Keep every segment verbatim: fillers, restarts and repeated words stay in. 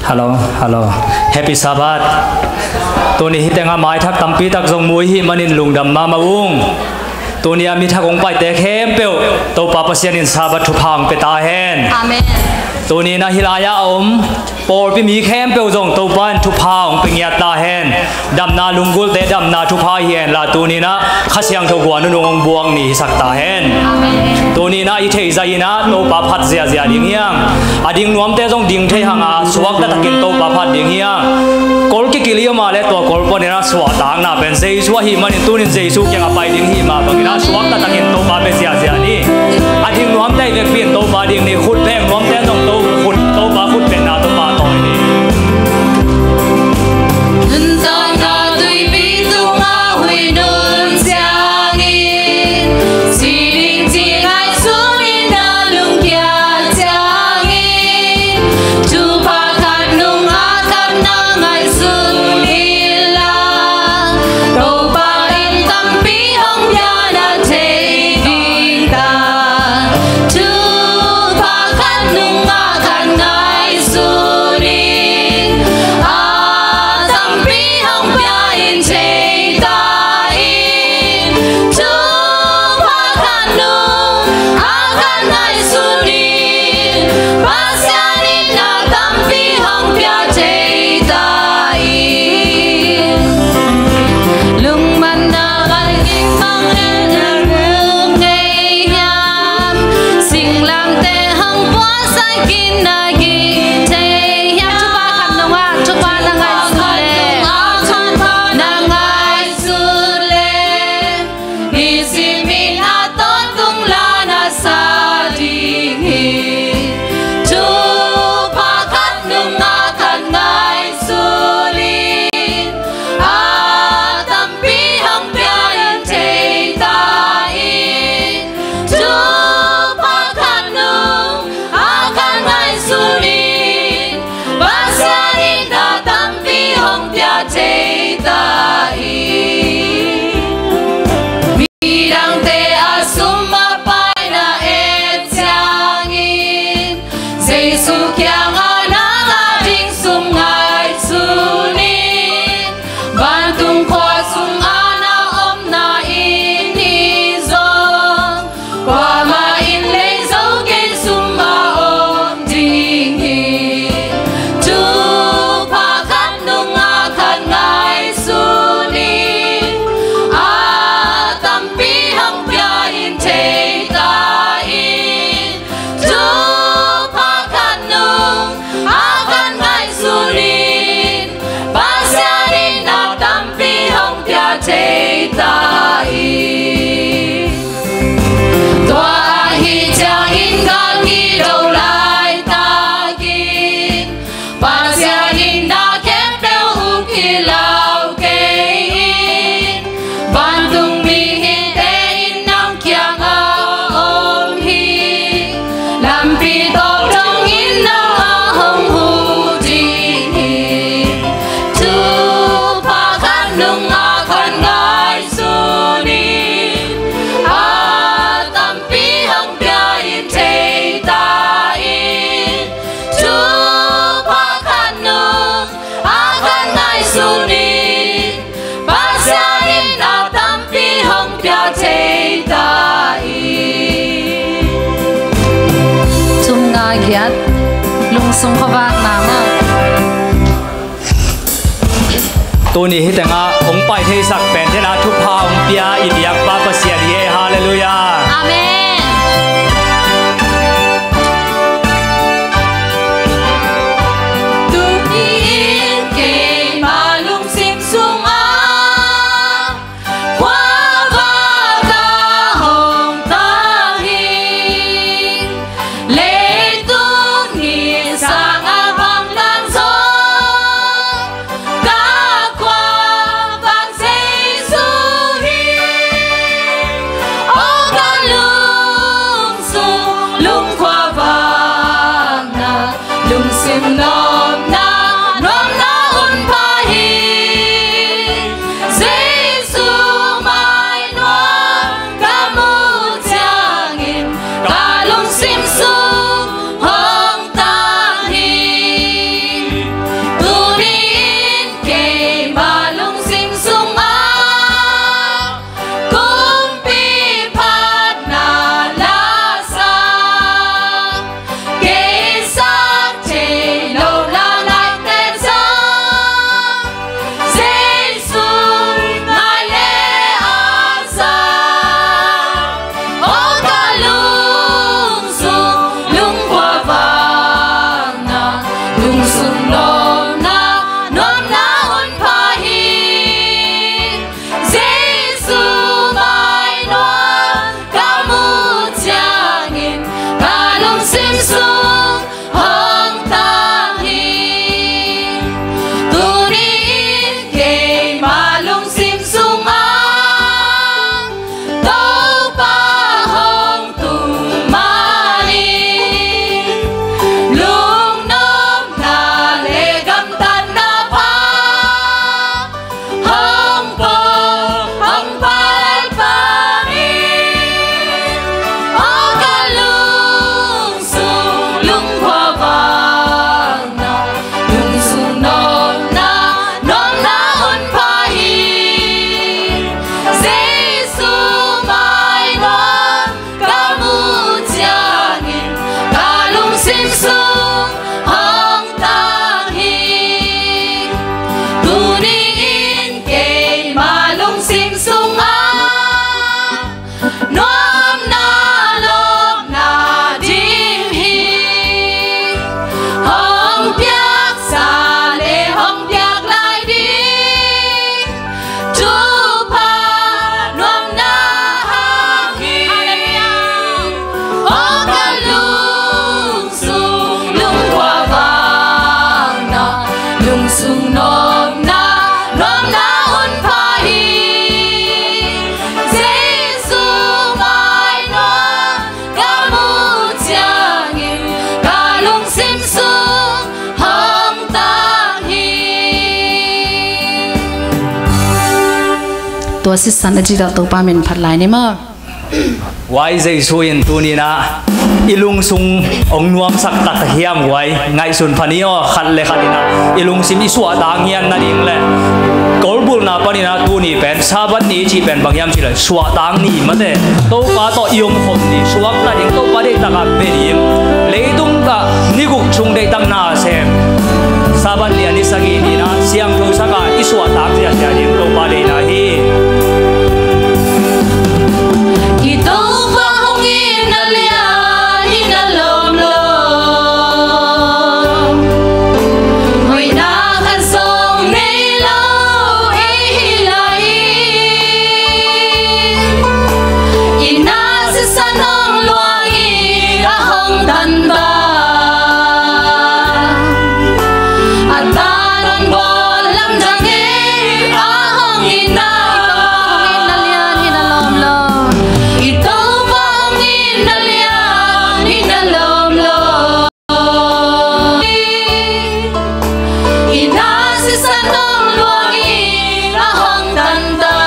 Hello, hello. Happy Sabbath. Tuni hi tengah maithak tampi tak zong mu i hih manin lungdam mahmah ung. Tuni a mithak hong paite khempeuh Topa Pasian in Sabbath thupha hong pia ta hen. Amen. Tuni na hih lai-ah a om pawlpi mi khempeuh zong Topa in thupha hong pia ngiat ta hen. Damna lunggulte damna thupha hi hen la, tuni na Kha Siangtho gua nunung hong buak ni hisak ta hen. Amen. Tuni na i theih zah in ah Topa phat ziahziah ding hi hang. A ding nuamte zong ding thei hang a, suakta takin Topa phat ding hi hang. Kol kikilh i om a leh tua kol pan in ah suahtakna pen Jesu ahih manin tunin Jesu kiangah pai ding hi mah bangin ah suakta takin Topa bia ziahziah ni. A ding nuamte i vekpi in Topa ding ni, khut beng nuamte zong To, khut, Topa khut bengna tawh pahtawi ni. Nuntakna tuipi tungah huih nun ciangin, sining ci ngaihsun in na lungkia ciangin, thupha khat nung a khat na ngaihsun inla, Topa in tampi hong pia na thei ding ta. Thupha khat nung a khat ngaihsun in, a tampi hong pia in thei ta in. Thupha khat nung a khat ngaihsun in, Pasian in a tampi hong pia thei ta in. Lungmanna van ging bang en a rum ngei hiam? Singlamteh hong puaksak in na ging thei hiam? Thupha khat nungah thupha na ngaihsut leh, na ngaihsut leh, nisim in a tawntung la na sa ding hi. Thupha khat nungah khat ngaihsun in, a tampi hong pia in thei ta in. Thupha khat nung a khat ngaihsun in, Pasian in a tampi hong pia thei ta in. Midangte a sum a pai na et ciangin, Jesu kiangah nang a ding sum ngaihsun in. Vantung khua sungah na omna inn hi zong, kuamah in lei zo kei sum a om ding hi. Thupha khat nungah khat ngaihsun in, a tampi hong pia in thei ta in. Thupha khat nung a khat ngaihsun in, Pasian in a tampi hong pia thei ta in. Tua ahih ciangin ka kido laitakin, Pasian in na khempeuh uh kilau kei in. Vantung mihingte in nang kiangah om hi. Lampi tawh dongin nang a hong huh ding hi. Thupha khat nungah khat ngaihsun in, a tampi hong pia in thei ta in. Thupha khat nung a khat ngaihsun in, Pasian in a tampi hong pia thei ta in. Thum nga giat, lungsung khuavakna mah. Tuni hi tengah hong pai theisak pen tena thupha hong pia i biakpa Pasian hi e. Halleluiah. Amen. Tuni in keima lungsim sungah khuavak a hong tang hi. Leitung ni sang a bang dan zong, Sung nuamna, nuamna hun pha hi. Jesu mai nuam ka mu ciangin ka lungsim sung hong tak hi. Tua sisan a ci dah Topa min phat lai ni maw? Huai Jesu in tuni-in ah i lungsung hong nuamsak tak hiam huai? Ngaihsun pha ni aw, khat le khat in ah i lungsim i suahtak ngiat nading le kolbulhna panin ah tuni pen Sabbath ni i cih pen bang hiam cih leh suahtak ni mate. Topa tawh i omkhop ni, suakta ding, Topa deihtak a bia ding, leitung ah ni guk sung deihtak na sem Sabbath ni a ni sagih ni-in ah siangtho sak a i suahtak ziahziah ding Topa deihna hi. I Topa hong itna lian in a lawmlawm, hoihna khat zong nei lo i hi lai. I na sisan hong luang in a hong tan ta. A ta nawn bawl lamdang e, a hong itna. I Topa hong itna lian in a lawmlawm. I Topa hong itna lian in a lawmlawm. I na sisan hong luang in a hong tan ta.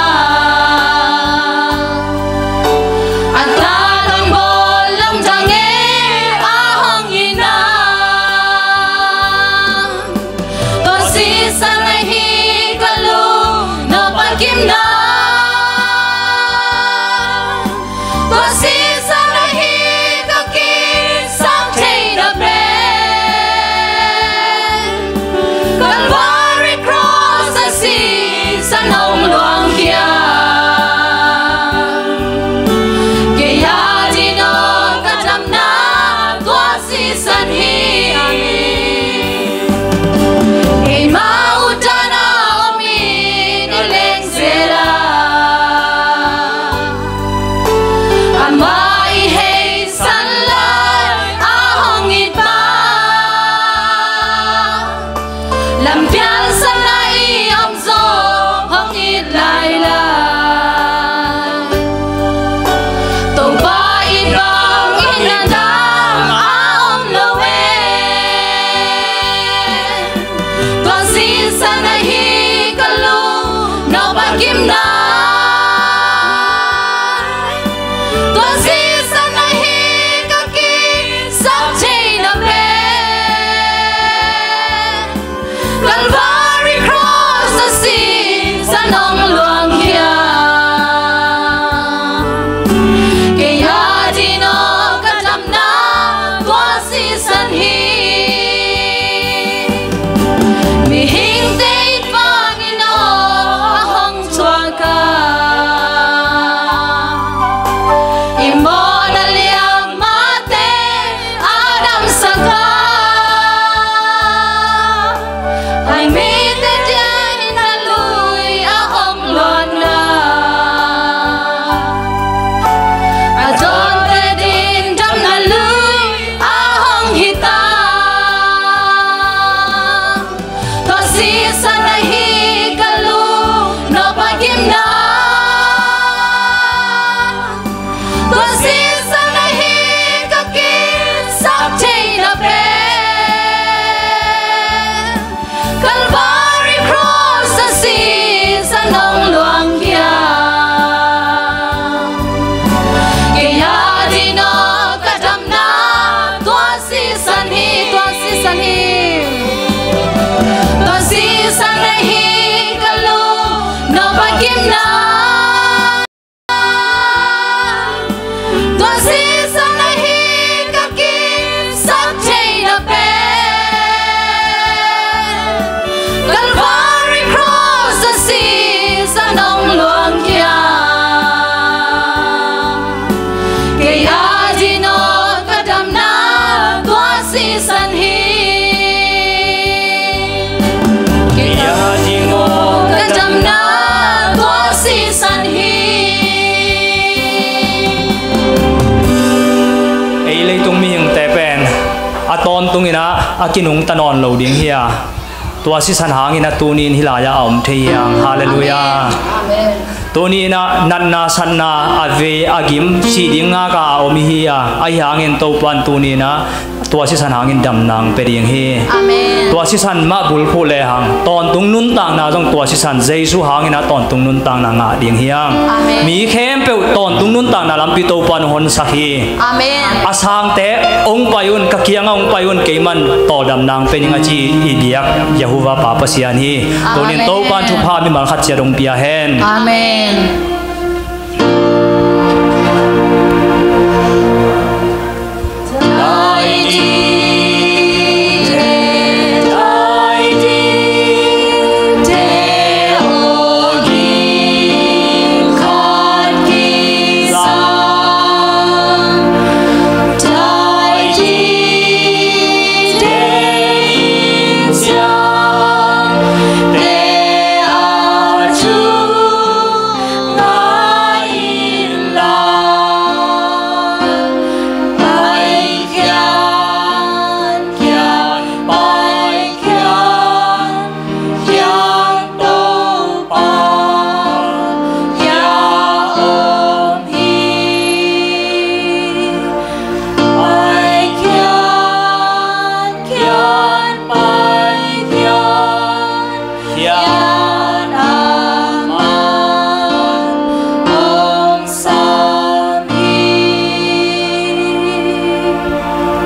A ta nawn bawl lamdang e, a hong itna. Tua sisan ahi ka lung nop a gimna. Tua sisan ahi ka kisap theihna pen. Calvary Cross a sisan hong luang khia. Kei a ding aw ka damna tua sisan hi. Eimah utdan a om in i leng zel a, amah i heisan lai a hong it pa. Lampial san a i om zong hong it lailai. Topa it bang in a dang a om lo e. Tua sisan ahi ka lung nop a gimna. Tua sisan ahi ka kisap theihna pen. Calvary Cross a sisan hong luang khia. Kei a ding aw ka damna tua sisan hi. Mihingte it bang in aw a hong thuak a, i mawhna liam mahte a damsak a, a mite diakin a lui a hong luanna, a dawnte ding damna lui a hong hi ta. Tua sisan ahi ka lung nop a gimna. Tua sisan ahi ka kisap theihna pen. Calvary Cross a sisan hong luang khia. Kei a ding aw ka damna tua sisan hi, tua sisan hi. Tua sisan ahi ka lung nop a gimna. Tua sisan ahi ka kisap theihna pen. Calvary Cross a sisan hong luang khia. Kei a ding aw ka damna tua sisan hi. Kei a ding aw ka damna tua sisan hi. Ei leitung mihingte pen a tawntungin ah a kinungta nawn lo ding hi a, Tua sisan hangin a tuni in hih lai-ah a om thei hi hang. Halleluiah. Amen. Tuni in ah natna satna a vei a gim sih ding ngak a om i hi a, ahi hangin Topa'n tuni in ah tua sisan hangin damna hong pia ding hi. Amen. Tua sisan mah bulphuh lehang tawntung nuntakna zong tua sisan Jesu hangin ah tawntung nuntakna ngah ding hi hang. Amen. Mi khempeuh tawntung nuntakna lampi Topa'n hong honsak hi. Amen. A sangte hong pai un, ka kiangah hong pai un, kei mah tawldamna hong pia ning a ci i biak Jehovah Pa Pasian hi. Amen. Tuni in Topa'n thupha mimal khat ciat hong pia hen. Amen.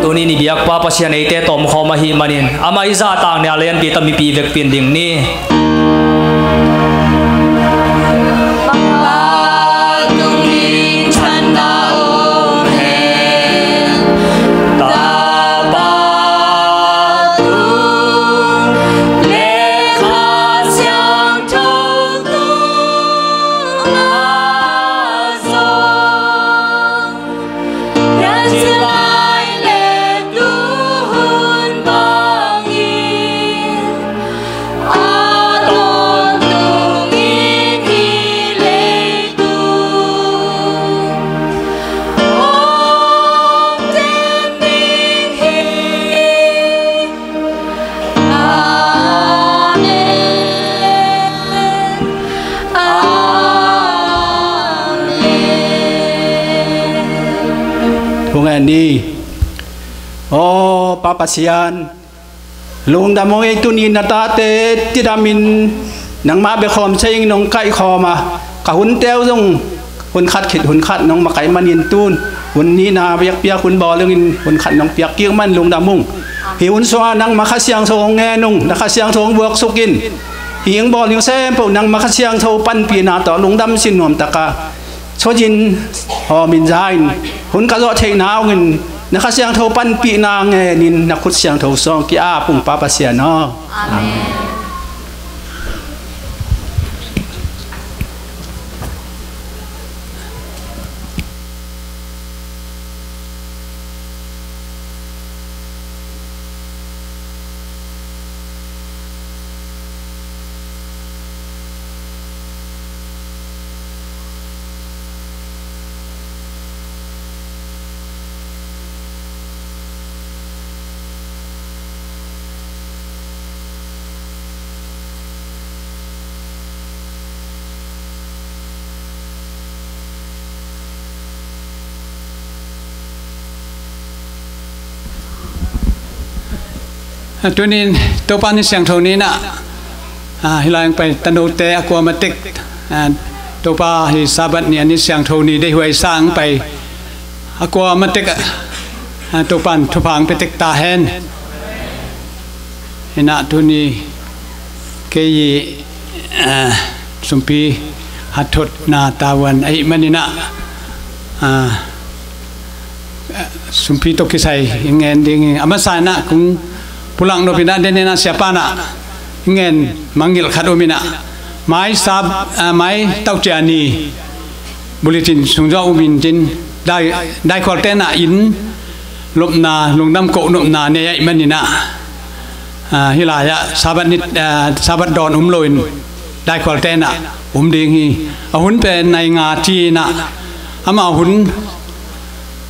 Tuni in i biakpa Pasian eite tawmkhawm ahih manin amah i zahtakna lianpi tawh mipi vekpi in ding ni. Amen. Amen. Thu ngen ni. Aw Pa Pasian, lungdam ung ei, tuni na tate tidamin nangmah bek khawm sa ing, nong kaihkhawm a, ka hunte uh zong hun khat khit hun khat nong makaih manin tun hun nihna biakpiak hun bawl dingin hun khat nong piak kik man lungdam ung. Hih hun sungah nangmah Kha Siangtho hong ngen ung, na Kha Siangtho hong buaksuk in. Hih hong bawl ding sem peuh nangmah Kha Siangtho panpihna tawh lungdam sin nuamtaka, sawzin hawmin za-in hun ka zawh theihna hongin na Kha Siangtho panpihna ngenin na khut siangtho sawng ki-ap ung Pa Pasian aw. Amen. A tunin Topa ni siangtho ni-in ah, a, hih lai hong pai tanote a kuama tek, a, Topa hih Sabbath ni a ni siangtho ni deihhuai sa hong pai a kuama tek, a, Topa in thupha hong pia tek ta hen. Hi-in ah tuni kei i, a, sumpi hathotna tavuan ahih manin ah, a, sumpi tawh kisai i ngen ding hi. A masa-in ah kong pulak nop in ah, den in ah siapa in ah i ngen mangngilh khat om in ah, mai sap, a, mai tawh cia ni bulletin sung zawh um in cin, dai, daikhualte in ah inn lopna, lungdam koh nopna nei ahih manin ah, a, hih lai-ah Sabbath ni, a, Sabbath dawn um loin daikhualte in ah um ding hi. A hun pen nai nga ci-in ah, amau hun,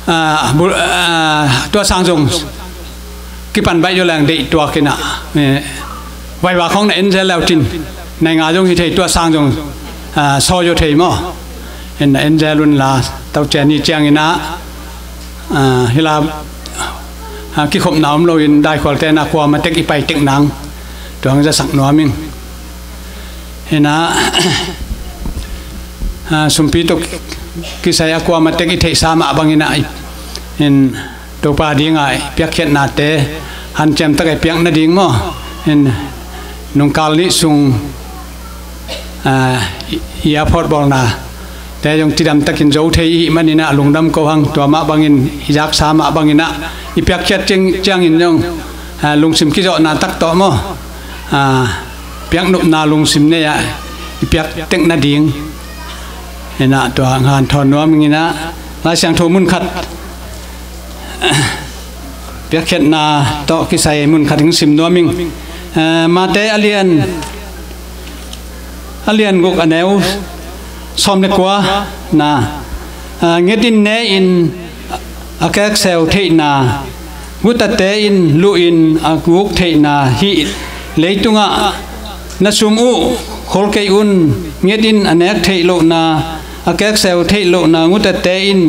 a, bul-, a, tua sang zong kipan baih zaw leng deih tuak in ah, e, Vaiva khong na en zel leu cin, nai nga zong hi thei, tua sang zong, ah, sawi zaw thei maw? In na en zel un la, tawh ciang ni ciangin ah, ah, hi la, ah, kikhopna om loin daikhualte na kuama tek i pai tek nang, tua hong zasak nuam ing. Hi na, ah, sumpi tawh kisai a kuama tek i theihsa mah bangin ah, in Topa dinga i piakkhiatnate hanciam tak a i piak nading maw? In nungkal nih sung, ah, i, i airport bawlnate zong cidam takin zo thei i hih manin ah lungdam ko hang, tua mah bangin i zaksa mah bangin ah i piakkhiat ciang, ciangin zong, ah, lungsim kizawhna tak tawh maw? Ah, piaknopna lungsim nei ah i piak tek nading. Hi na tua hanthawn nuam ing. Hi na Lai Siangtho mun khat, piakkhiatna tawh kisai mun khat hong sim nuam ing. Eh, Mate a lian, a lian guk a neu sawm le kua na, ah, nget in ne in a kekseu theihna, gutate in luh in a guk theihna, hih leitungah na sum uh khol kei un. Nget in a nek theih lohna, a kekseu theih lohna, gutate in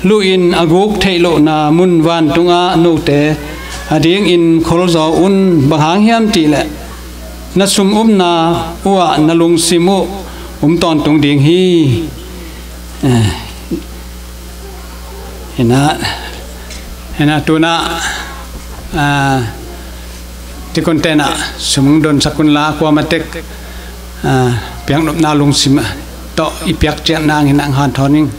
luh in a guk theih lohna mun vantungah note adingin khol zaw un. Bang hang hiam cih leh na sum upna uhah na lungsim uh um tawntung ding hi. Eh, hi na, hi na tu-in ah, ah, deacon-te in ah sum hong donsak un la, kuama tek, ah, piaknopna lungsim tawh i piak ciat nangin ah hanthawn ing.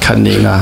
Khat, nih, nga.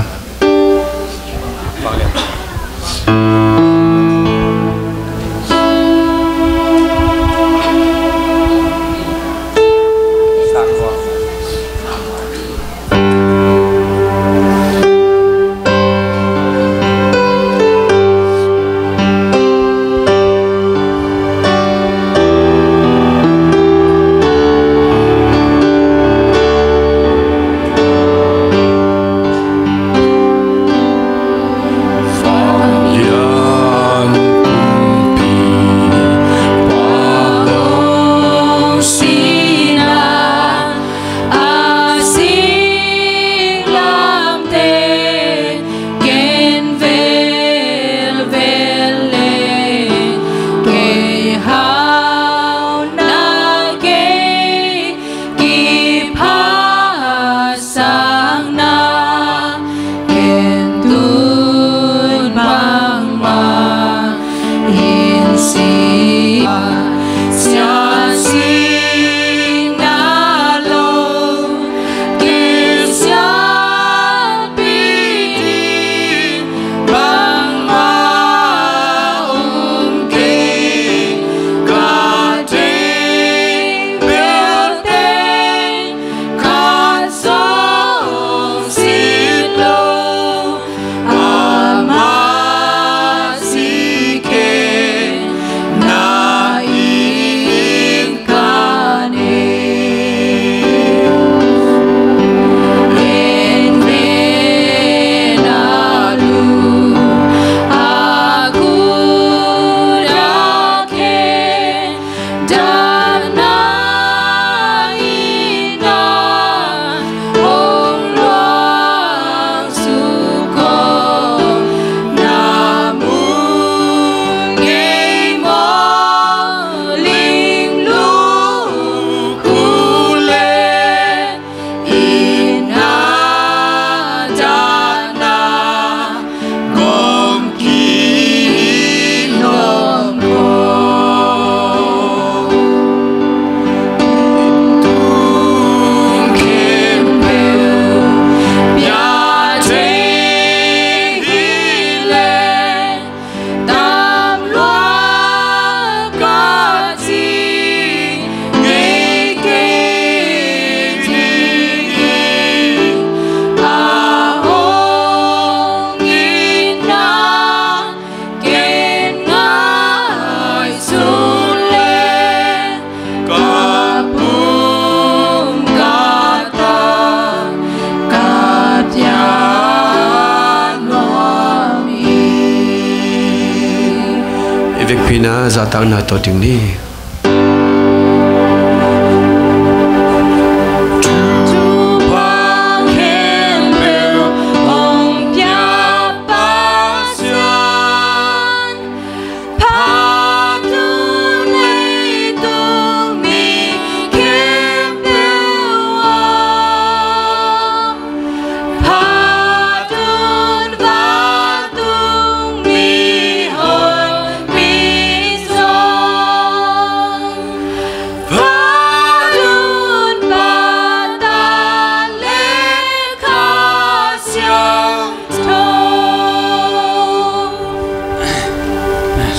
Ina zahtakna tawh ding ni.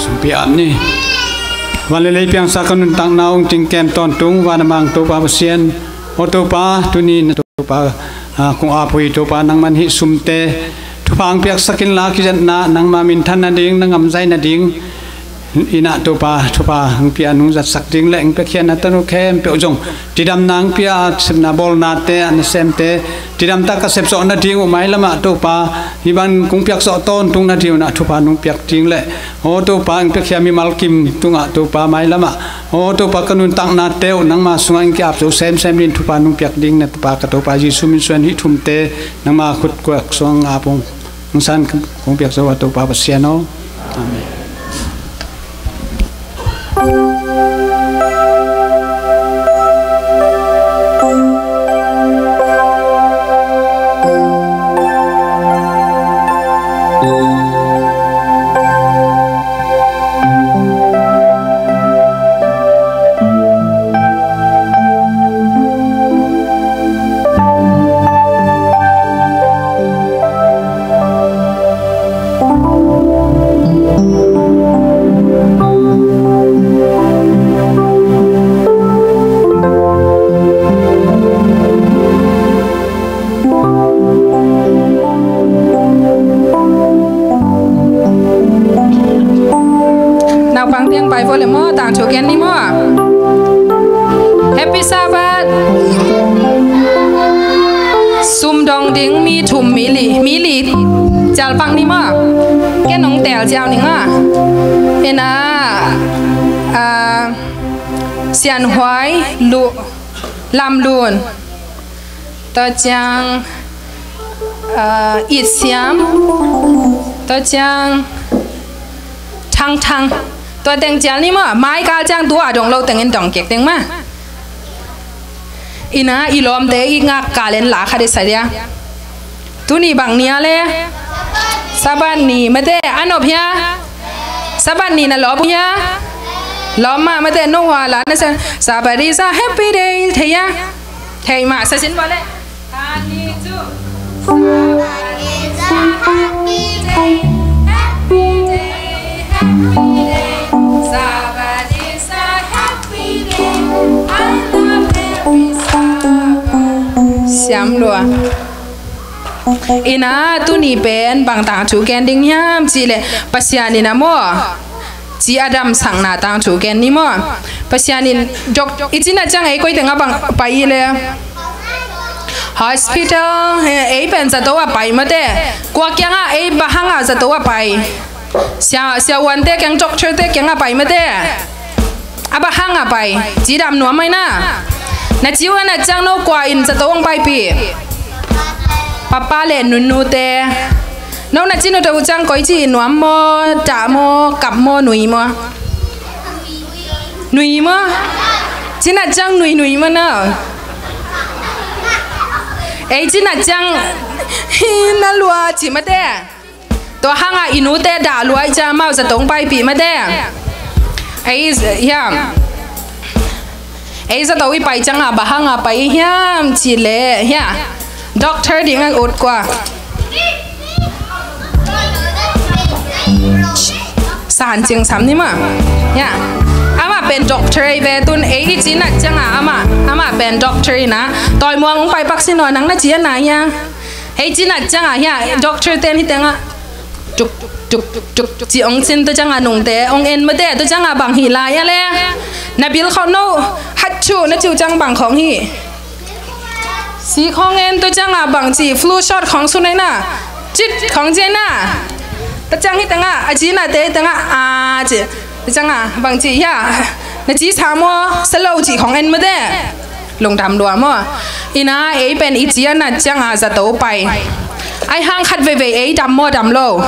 Sumpi an ni. Van le lei piangsa ka nuntakna ung cingkem tawntung van a mang Topa Pasian. Aw Topa, tuni na Topa, ah, kong ap uh hi Topa, nangman hih sumte thupha hong piaksak inla, kizatna nangma minthan nading, na ngamzai nading ina Topa, thupha hong pia, nung zatsak ding le hong piakhia na tanu khempeuh zong cidamna hong pia, a sepna bawlnate, a nasemte cidamtak ka sepsawh nading uh mailamah Topa, hih bang kong piakzawh tawntung nading uh na thupha nung piak ding le, aw Topa, hong piakhia mimal kim tungah Topa mailamah, aw Topa, ka nuntaknate uh nangma sungah hong ki-ap zo semsem ding thupha nung piak ding na Topa, ka Topa Jesu min suan hih thumte nangma khut kuak sungah ap ung. Hong san kong piak zo a Topa Pasian aw. Amen. Naupang tiang pai vo le maw, tangthu gen ni maw. Happy Sabbath. Sum dong ding mi thum mi li, mi li cial pang ni maw. Ken nong tel ciau ning a. Ina, ah, Sian Huai, Lu, Lam Lun. Tua ciang, ah, It Siam. Tua ciang Thang Thang. Tua teng cial ni maw, mai kal ciang tua dong lo tengin dong kek teng maw. Ina i lawmte i ngak kalen la kha de sa dia. Tuni bang ni a le? Sabbath ni mate, a nop hia? Sabbath ni na lawp hia? Lawp mah mate, no hua la na sa, Sabbath is a happy day, thei hia? Thei mah sa sin bo le. Ani cu. Siam lua. Ina tuni pen bang tangthu gen ding hiam cih leh Pasian ina maw? Ci a damsakna tangthu gen ni maw? Pasian in dok i cina ciang ei koi tengah bang pai i le hospital, he, ei pen zato a pai mate. Kua kiangah ei bang hangah zato a pai? Sia, sia uante kiang, doctor te kiangah pai mate. A bang hangah pai? Ci dam nuam mai na. Na ci uh a na ciang no kua in zato hong paipih? Papa le nunute. No na cin uh tawh ciang koi ci nuam maw, dah maw, kap maw, nui maw? Nui maw? Cina ciang nui nui maw na? Ei cina ciang hi na lua ci mate. Tua hangah i nute dah lua i ciang amau zato hong paipih mate. Ei, hiam. Ei zato i pai ciangah bang hangah pai hiam cih leh hia. Doctor dingah ut kua. San cing sam ni maw. Hia. Amah pen doctor ei ve tun ei i cina ciangah amah, amah pen doctor ina. Tawi muang hong pai pak sin aw nang na ci a na hia. Ei cina ciangah hia. Doctor ten hi tengah. Tuk, tuk, tuk, tuk, ci ong cin tua ciangah nungte ong en mate, tua ciangah bang hi lai a le. Na bil khawng no, hat cu na ciu ciang bang khawng hi. Si khawng en tua ciangah bang ci, flu shot khawng sun ai na. Cit khawng ci ai na. Tua ciang hi tengah, a ci na te tengah, a ci. Ciangah bangci hiah na ci sa maw, sa lo cih khong en mate. Lungdam lua maw. Ina ei pen i ci a nat ciangah zato pai. Ai hang khat veivei ei dam maw dam lo?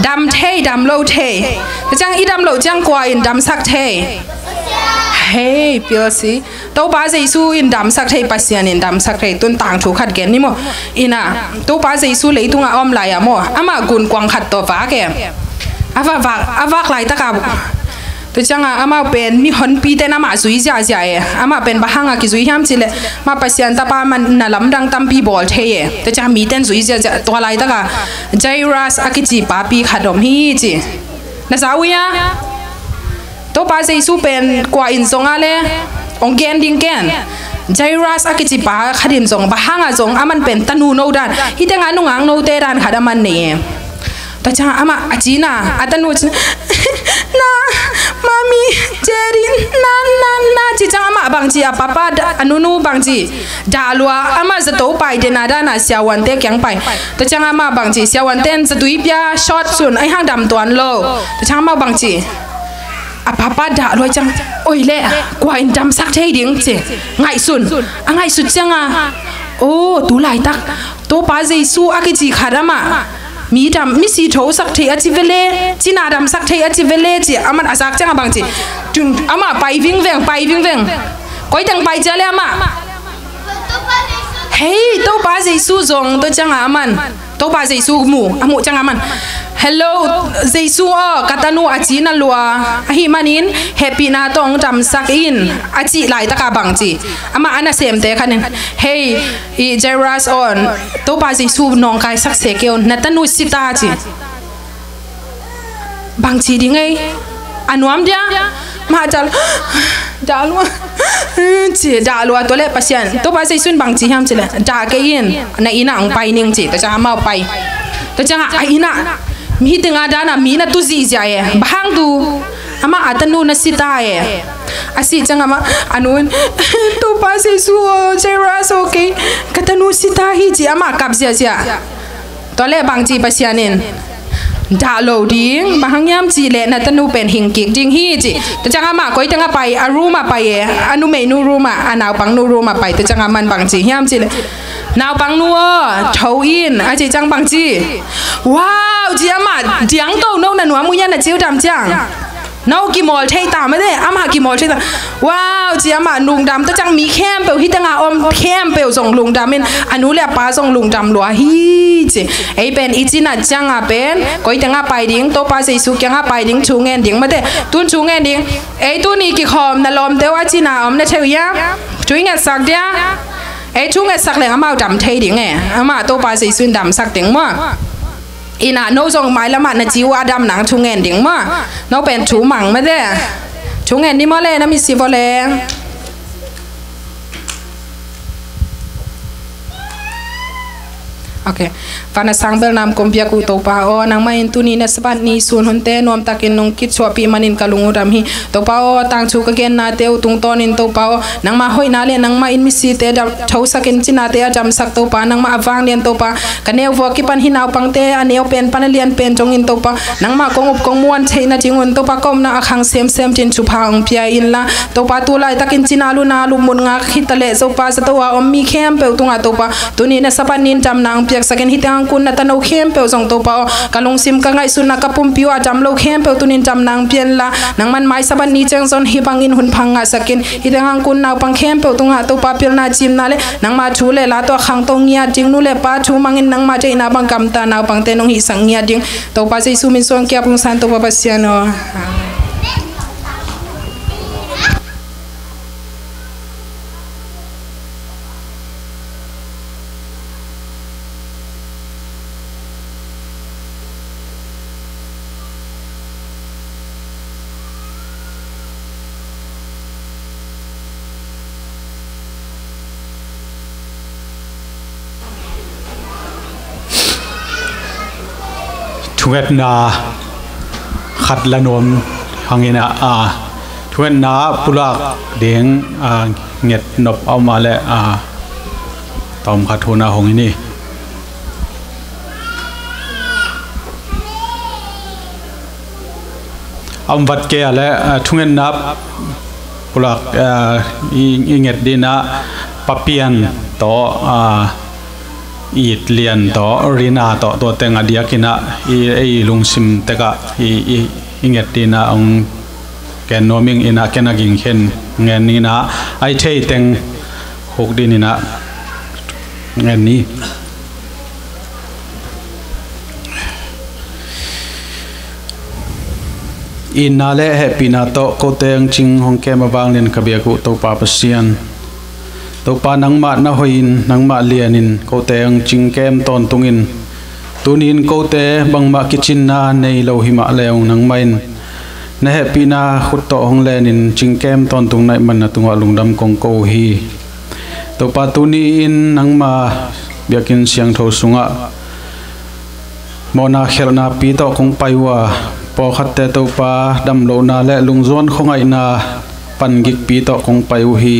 Dam thei, dam lo thei. Ciang i dam lo ciang kua in damsak thei? Hei, P L C. Topa Jesu in damsak thei, Pasian in damsak thei. Tun tangthu khat gen ni maw. Ina Topa Jesu leitungah a om lai-ah maw, amah gunkuang khat tawh vak e. A va vak, a vak laitakah tua ciangah amau pen mihonpite in amah zui ziahziah e. Amah pen bang hangah kizui hiam cihleh, amah Pasian tapa man na lamdang tampi bawl thei e. Tua ciangah mite in zui ziahziah. Tua laitakah Jairus a kici papi khat om hi ci. Na za uh hia? Topa Jesu pen kua in zong a le, hong gen ding ken. Jairus a kici pa khat in zong, bang hangah zong, aman pen tanu no dan, hih tengah nungak note dan khat aman nei e. Tua ciangah amah a cina, a tanu cina, na, mami, Jerry, na, na, na, ci ciang amah bangci, a papa, a nunu bangci dah lua, amah zato pai dena dana siavuante kiang pai. Tua ciang amah bangci, siavuante in zatui pia shot sun, ai hang dam tuan lo. Tua ciang amah bangci, a papa dah lua ciang, oi le, kua in damsak thei ding ci. Ngaihsun, a ngaihsut ciangah, o, tu laitak Topa Jesu a kici khat amah mi dam, mi si thosak thei a ci vele, cina damsak thei a ci vele ci, aman a zak ciangah bangci, tung, amah pai vingveng, pai vingveng. Koi teng pai cia le amah? Hei, Topa Jesu zong. Tua ciangah aman Topa Jesu mu, a muh ciangah aman, hello Jesu aw, ka tanu a cina lua, ahih manin hehpihna tawh hong damsak in, a cih laitakah bangci, amah a nasemte khat in, hei, i Jairus aw, Topa Jesu nawngkaisak se kei un, na tanu si ta ci. Bangci ding ei? A nuam dia? Mah cal, dah lua ci, dah lua. Tua le Pasian, Topa Jesu in bangci hiam cihleh, dah kei in, na inn ah hong pai ning ci. Tua ciangah amau pai. Tua ciangah a inn ah, mi hih tengah dana mi na tu zihziah e. Bang hang tu? Amah a tanu na si ta e. A sih ciangah amah a nu in, Topa Jesu aw, Jairus aw, kei ka tanu si ta hi ci, amah kap ziahziah. Tua le bangci Pasian in, dah lo ding, bang hang hiam cihleh na tanu pen hing kik ding hi ci. Tua ciangah amah koi tengah pai, a room ah pai e, a numeinu room ah, a naupangnu room ah pai. Tua ciangah aman bangci hiam cihleh, naupangnu aw, tho in, a cih ciang bangci, wow ci, amah diangto, no na nuam uh hia, na ci uh dam ciang? No kimawl thei ta mate, amah kimawl thei ta. Wow ci, amah lungdam. Tua ciang mi khempeuh, hih tengah om khempeuh zong lungdam in, a nu le a pa zong lungdam lua hi ci. Ei pen i cina ciangah pen koi tengah pai ding, Topa Jesu kiangah pai ding, thu ngen ding mate. Tun thu ngen ding. Ei tuni kikhawm na lawmte uh a cina om na thei uh hia? Thu i ngetsak dia. Ei thu ngetsak leng amau dam thei ding e. Amah Topa Jesu in damsak ding maw. Ina no zong mailamah na ci uh a dam nang thu ngen ding maw. No pen thu mang mate. Thu ngen ni maw le, na misi vaw le. Ok. Van a sang bel nam kong piak uh Topa aw, nangmah in tuni na Sabbath ni sun hunte nuamtakin nong kitsuahpih manin ka lung uh dam hi. Topa aw, tangthu ka gennate uh tungtawnin Topa aw, nangmah hoihna le nangmah in misite dam, thosakin cinate a damsak Topa, nangmah a vanglian Topa, ka neu vua kipan hih naupangte a neu pen pan a lian pen dongin Topa, nangmah kong up kong muan theihna dingun Topa, ka omna a khang semsem din thupha hong pia inla Topa, tu laitakin cina luna lupmut ngak hi taleh Topa, zato a om mi khempeuh tungah Topa, tuni na Sabbath nin damna hong piaksakin, hih teng hang kun na tano khempeuh zong Topa aw, ka lungsim ka ngaihsutna ka pumpi uh a dam lo khempeuh tunin damna hong pia inla, nangman mai Sabbath ni ciang zong hih bangin hun pha ngahsakin, hih teng hang kun naupang khempeuh tungah Topa pilna cimna le nangmah thu le la tawh a khangto ngiat ding, nu le pa thu mangin nangmah deihna bang gamta naupangte nong hihsak ngiat ding, Topa Jesu min suang kiap hong san Topa Pasian aw. Amen. Thungetna khat la nuam hangin ah, ah, thungetna pulak ding, ah, nget nop a om a leh, ah, tawm khat hun a hong hi ni. A om vat kei a leh, ah, thungetna pulak, ah, i, i nget ding in ah, Papian tawh, ah, It Lian tawh, Rina tawh, tua teng a diak in ah, i, i lungsim tek ah, i, i, i nget ding in ah, hong gen nuam ing in ah, ken a ging khen ngen in ah, a i thei teng khuk ding in ah, ngen ni. Itna le hehpihna tawh kote hong cing hong kem a vanglian ka biak uh Topa Pasian. Topa nangmah na hoih in, nangmah lian in, kote hong cing kem tawntung in. Tuni in kote bangmah kicinna nei lo hi mah le hong nangmah in na hehpihna khut tawh hong len in cing kem tawntung na hih man na tungah lungdam kong ko uh hi. Topa tuni in nangma biakinn siangtho sungah mawhna khelhna pi tawh kong pai uh a, pawlkhatte Topa damlohna le lungzuan khuangaihna pan gikpi tawh kong pai uh hi.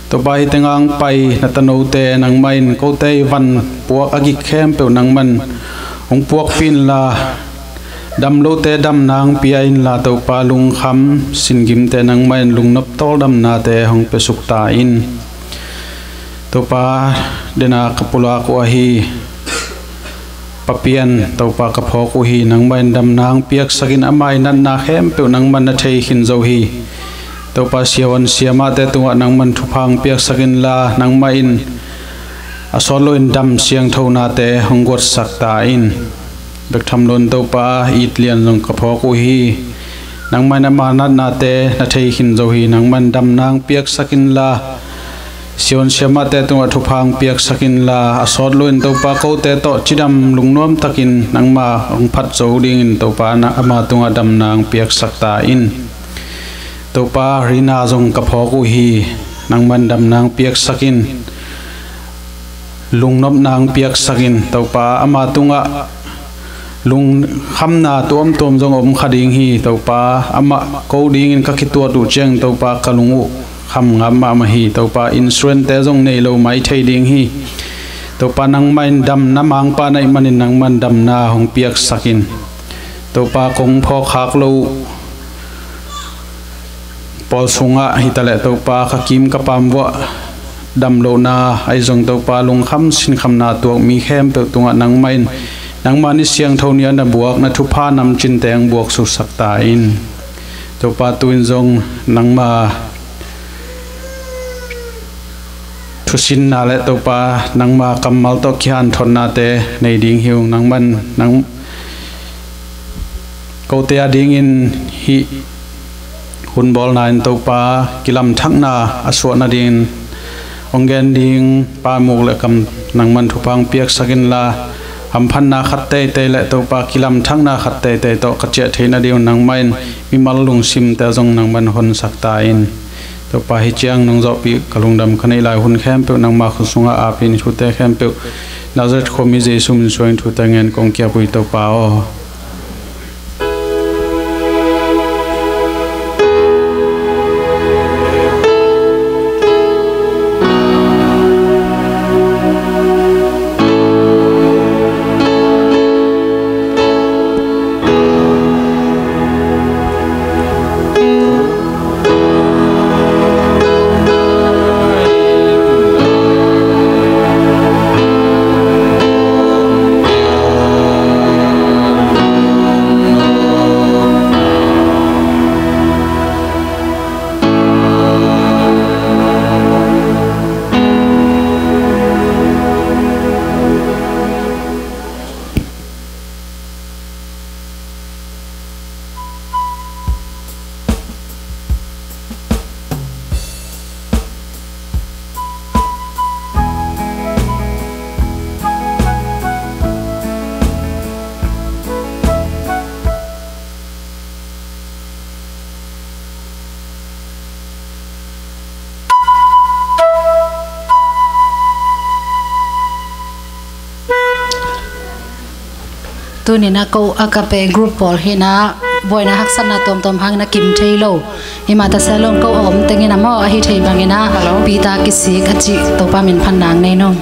Topa hih tengah hong pai na tanote nangmah in kote i van puak a gik khempeuh nangmah in hong puakpih inla, damlote damna hong pia inla Topa lungkham singimte nangmah in lungnop tawldamnate hong piasuk ta in. Topa dena ka pulak uh ahi Papian Topa ka phawk uh hi, nangmah in damna hong piaksak in ama i natna khempeuh nangmah in na thei khin zo hi. Topa siavuan siamahte tungah nangmah in thupha hong piaksak inla nangmah in a sawt loin dam siangthonate hong guatsak ta in. Bek tham loin Topa It Lian zong ka phawk uh hi. Nangmah in ama natnate na thei khin zo hi, nangmah in damna hong piaksak inla, siavuan siamahte tungah thupha hong piaksak inla, a sawt loin Topa kote tawh cidam lungnuam takin nangmah hong phat zo dingin Topa na ama tungah damna hong piaksak ta in. Topa Rina zong ka phawk uh hi, nangmah in damna hong piaksak in. Lungnopna hong piaksak in Topa ama tungah lungkhamna tuamtuam zong om kha ding hi. Topa amah ko dingin ka kituat uh ciang Topa ka lung uh kham ngam mahmah hi. Topa insurance-te zong nei lo mai thei ding hi. Topa nangmah in damna mangpa na hih manin nangmah in damna hong piaksak in. Topa kong phawk khak lo uh pawl sungah hi taleh Topa ka kim ka pam vuah damlohna ahi zong Topa lungkham sinkhamna tuak mi khempeuh tungah nangmah in nangmah ni siangtho ni a na buak na thupha namcin teng buak suksak ta in. Topa tu-in zong nangma thusinna le Topa nangma kammal tawh kihanthawnate nei ding hi ung. Nangmah in nang kote a dingin hih hun bawlna in Topa kilamthakna a suah nadingin hong gen ding pa muk le kam nangmah in thupha hong piaksak inla, hamphatna khat teitei le Topa kilamthakna khat teitei tawh ka ciah theih nading un nangmah in mimal lungsimte zong nangmah in honsak ta in. Topa hih ciang nong zawhpih ka lungdam ka neih lai hun khempeuh nangma khut sungah ap in, thute khempeuh Nazareth khuami Jesu min suangin thute ngen kong kiap uh hi Topa aw. Tuninah ko a ka pe group pawl hinah buaina haksatna tuamtuam hangin a kim thei lo. Himah ta se lawng ko a om tengin a maw ahi thei bangin a Peter kisik a cih Topa min phan nang nei nung.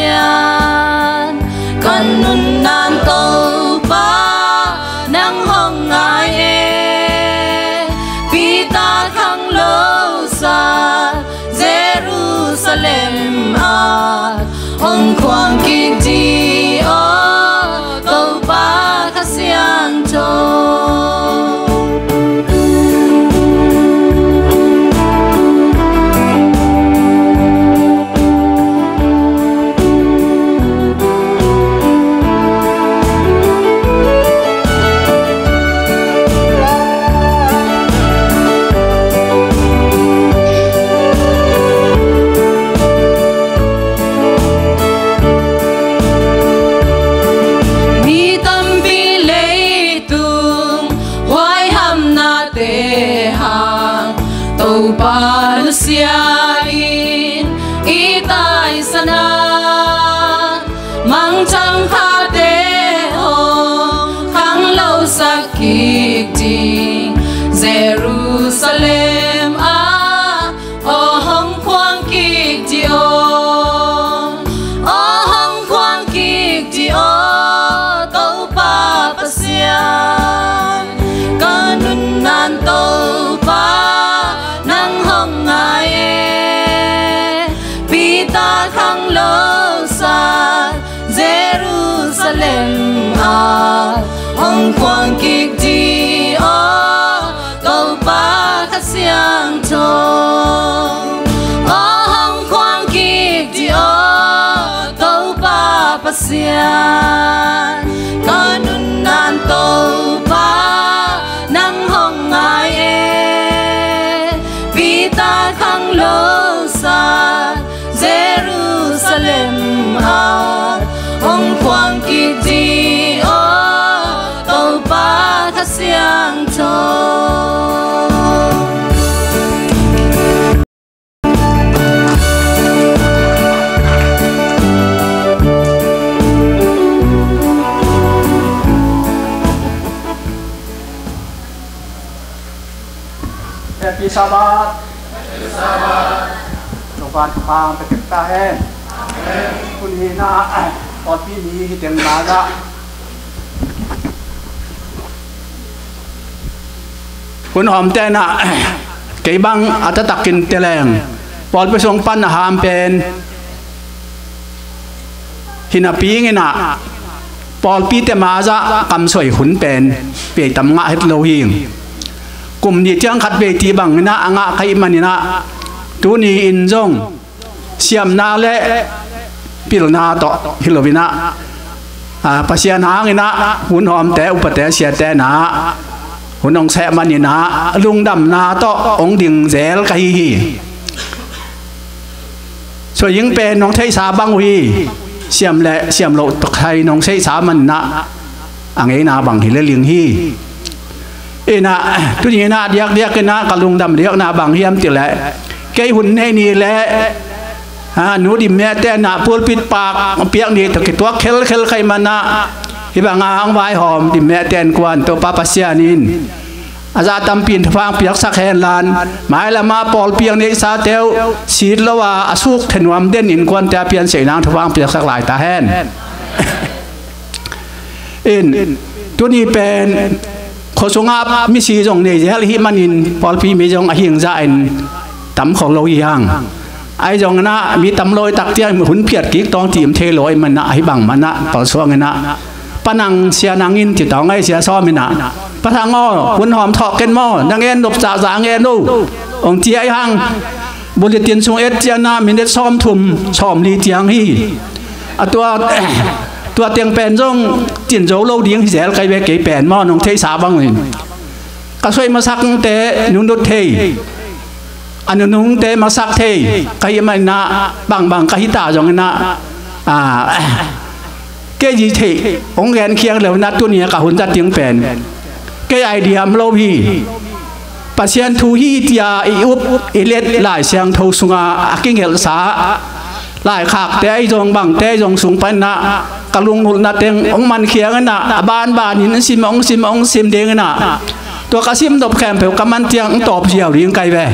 Pasian, ka nunnan Topa, nang hong ngai e. Peter khang lo sa Jerusalem ah hong khuang kik ding aw, Topa Kha Siangtho. Mi tampi leitung huaihamnate hang Topa nusia in i taisan a, mangthang khate hong khanglosak kik ding Jerusalem ah aw hong khuang kik ding aw, aw hong khuang kik ding aw, Topa Pasian, ka nunnan Topa, nang hong ngai e. Peter khang lo sa Jerusalem ah hong khuang kik ding aw, Topa Kha Siangtho. Aw hong khuang kik ding aw, Topa Pasian, ka nunnan Topa, nang hong ngai e. Peter khang lo sa Jerusalem ah hong khuang kik ding aw, Topa Kha Siangtho. Happy Sabbath. Topa thupha pia ta hen. Tuni in ah pawlpi ni hi teng mah ah, hun hawmte in ah kei bang a taktakin teleng pawlpi sung pan a ham pen hi napi in ah pawlpite mah ah kamsuai hun pen pei tam ngah het lo hi. Kum nih ciang khat vei ti bang in ah a ngah ka hih man in ah, tuni in zong siamna le pilna tawh hi lo in ah, a, Pasian hang in ah hun hawmte, upate, siate in ah hun hong seh man in ah lungdamna tawh hong ding zel ka hi hi. Suai ing pen nong theihsa bang uh hi. Siam le siam loh tawh khai nong theihsa man in ah a ngeina bang hi le ling hi. In ah tuni in ah diakdiak in ah ka lungdam diakna bang hiam cih leh, kei hun nei ni leh, a, Nu Dim Meh te in ah pulpit pak piak ni tawh kituak khelkhel ka hih man ah, hih bang a hong vaihawm Dim Meh te in kuan Topa Pasian in a zah tampi in thupha piaksak hen la, mailam ah pawlpi a neihsate uh sit lo a, a suk thanuam den innkuante a piansei nang thupha piaksak lai ta hen. In, tuni pen khua sungah misi zong nei zel hi manin pawlpi mi zong a hing zah in tam khol lo hi hang. Ahi zongin ah mi tam lo i tak ciang hun phiat kik tawng tim thei lo i man ah, ahi bang man ah palsuang in ah, Pa Nang, Sia Nang in ci tawng ahi, Sia Sawm in ah, Pa Thang aw, hun hawm thawh ken maw, na ngen nop zahzah ngen uh, hong ci ahi hang. Bulletin sung et ciang ah minute sawm thum sawm li ciang hi. A tua, tua teng pen zong cin zo lo ding hi zel kai ve, kei pen maw, nong theihsa bangin. Ka suai masakte nunut thei, a nunungte masak thei ka hih man in ah, bangbang ka hi ta zongin ah, a, kei zi theih hong genkhiak lo in ah, tuni a ka hun zat ding pen kei idea om lo hi. Pasian thu hi tia i up i let Lai Siangtho sungah a kingelhsa laikhakte ahi zong, bangte ahi zong sung panin ah ka lungnulhna teng hong mankhia in ah, a banbanin hong sim, hong sim, hong sim ding in ah, tua ka sim nop khempeuh ka man ciang hong tawp ziau ding kai ve.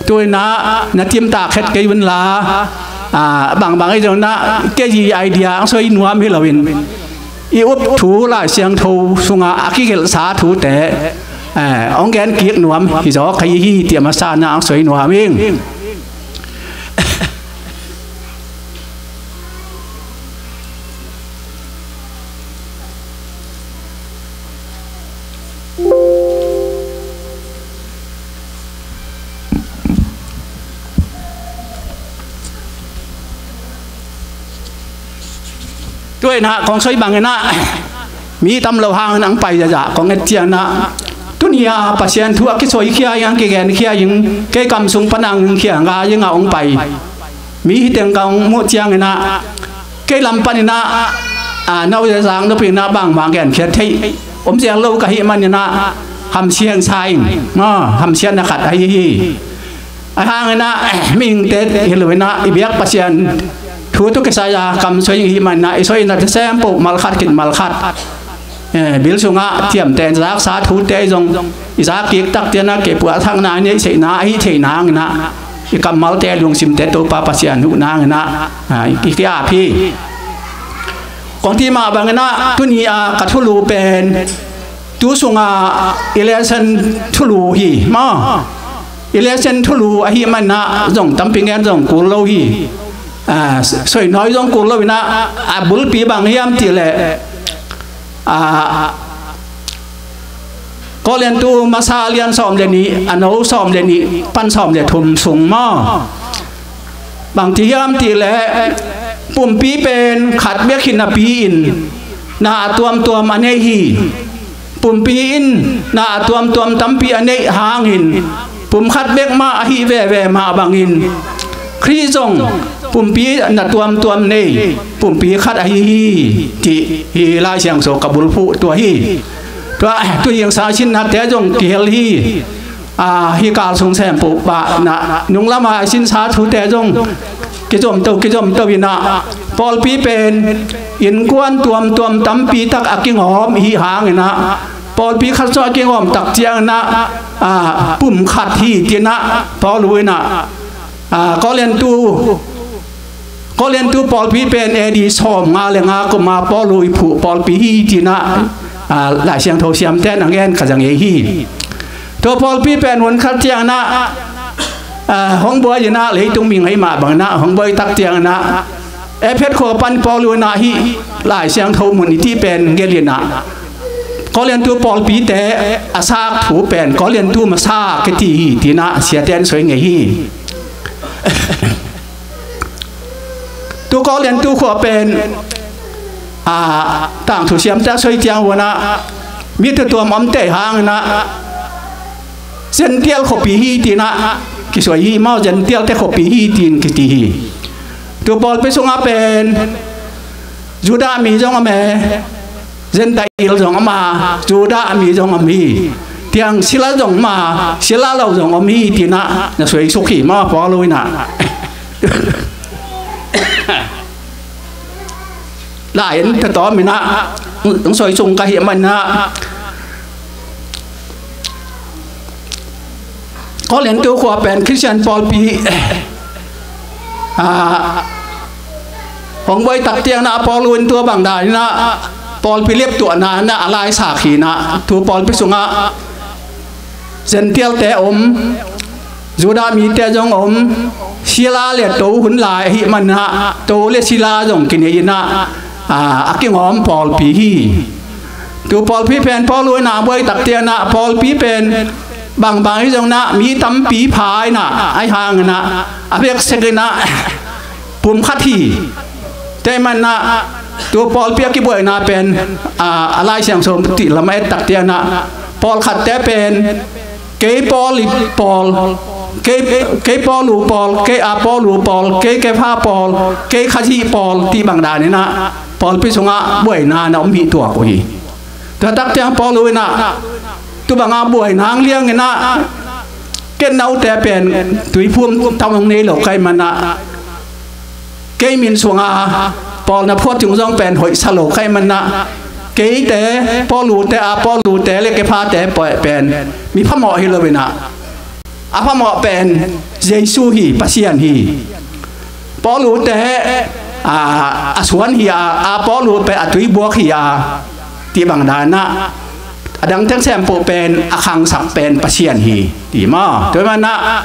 Tu in ah na timtak khet kei un la, a, bangbang i zong na, kei i idea ang soi nuam hi loin, i up thu Lai Siangtho sungah a kigelhsa thute, eh, hong gen kik nuam hi zaw ka hi hi, ti a masa na ang soi nuam ing. Tua inah kong soi bang inah, mi tam lo hangin ang pai zaza kong et ciang inah, tuni a Pasian thu a kisoi khia ing, ang kigen khia ing, kei kam sung pan ang khia nga ing a hong pai mi hi teng ka hong muh ciang inah, kei lam pan inah, a, no zazang noping inah bangmah gen khiat theih om ziang lo ka hih man inah, hamsiang sa ing, a, hamsiatna khat ahi hi. A hang inah, mihingte hi lo inah, i biak Pasian thu tu kisai a kam soi ing hih man inah, i soi inah te sem poh mal khat khit mal khat, eh, bil sungah thiamte in zaksa thute i zong, i zak kik tak ciang inah, kei puahthakna i neih theihna, ahi theihna ang inah, i kammalte lungsimte Topa Pasian huhna ang inah, a, i ki-ap hi. Kong ti mah bang inah, tuni a ka thulu pen, tu sungah election thulu hi maw. Election thulu ahih man inah zong tampi ngen zong kul lo hi. A, soi nawi zong kul lo inah, a bulpi bang hiam ti leh, a, Korintu masa lian sawm le nih, a no sawm le nih pan sawm le thum sung maw. Bang ti hiam ti leh, pumpi pen khat bek hi napi-in na a tuamtuam a nei hi. Pumpi in na a tuamtuam tampi a neih hangin, pum khat bek mah ahi veve mah bangin, Khrih zong pumpi na tuamtuam nei, pumpi khat ahi hi, cih hi Lai Siangtho ka bulphuh tua hi. Tua, tu hi ang sa sinnate zong kihel hi. A, hih kal sung sem poh pah inah, nung lam a sinsa thute zong kizomto, kizomto inah, pawlpi pen innkuan tuamtuam tampi tak a kingawm hi hang inah, pawlpi khat sung a kingawm tak ciang inah, a, pum khat hi ci inah Paulu inah, a, Korintu Korintu pawlpi pen A D sawm nga le nga kum a Paulu i phuh pawlpi hi ci inah, a, Lai Siangtho siamte in a ngen ka za ngei hi. Tua pawlpi pen hun khat ciang inah, a, hong buai inah, leitung mihing ahih mah bang inah hong buai tak ciang inah, Efesa khua pan Paulu inah hih Lai Siangtho mun i cih pen gelh inah, Korintu pawlpite a sak thu pen Korintu masa kici hi ci inah siate in soi ngei hi. Tu Korintu khua pen, a, tangthu siamte a soi ciang un ah, mi tuamtuam omte hang inah, Gentile khuapi hi ci inah kisoi hi maw, Gentilte khuapi hi ci-in kici hi. Tu pawlpi sungah pen Judah mi zong om e, Gentile zong om a, Judah mi zong om hi. Tiang sila zong om a, sila lo zong om hi ci inah na soi suk hi maw Paulu inah. Lai-in tatawm inah hong soi sung ka hih man inah, Korintu khua pen Khristian pawlpi, a, hong buai tak ciang inah Paulu in tua bang dan inah pawlpi leptuahna inah a laisak hi inah, tu pawlpi sungah Gentilte om, Judah mite zong om, sila le to hun lai ahih man inah to le sila zong kinei inah, a, a kingawm pawlpi hi. Tu pawlpi pen Paulu inah buai tak ciang inah pawlpi pen bangbang hi zong inah mi tampi pha inah, ahih hang inah a bek sek inah pum khat hi. Tua ahih man inah tu pawlpi a kibuaina pen, a, a Lai Siangtho cih lam a et tak ciang inah pawlkhatte pen kei Paul i pawl, kei, kei Paulu pawl, kei Apollo pawl, kei Kepha pawl, kei Khazih pawl cih bang dan inah pawlpi sungah buaina na om hi tuak uh hi. Tua tak ciang Paulu inah tu bangah buaina hang liang inah, ken note pen tuiphum tam hong nei lo ka hih man inah, kei min sungah pawl na phuat tung zong pen hoih sa lo ka hih man inah, keite, Paulute, Apollute le Kephate pen mi phamawh hi lo inah, a phamawh pen Jesu hi, Pasian hi. Paul ut te, a, a suan hi a, a Paul ut pen a tuibuak hi a, ti bang dan ah, a dang teng sempoh pen a khangsak pen Pasian hi, ti maw. Tua man ah,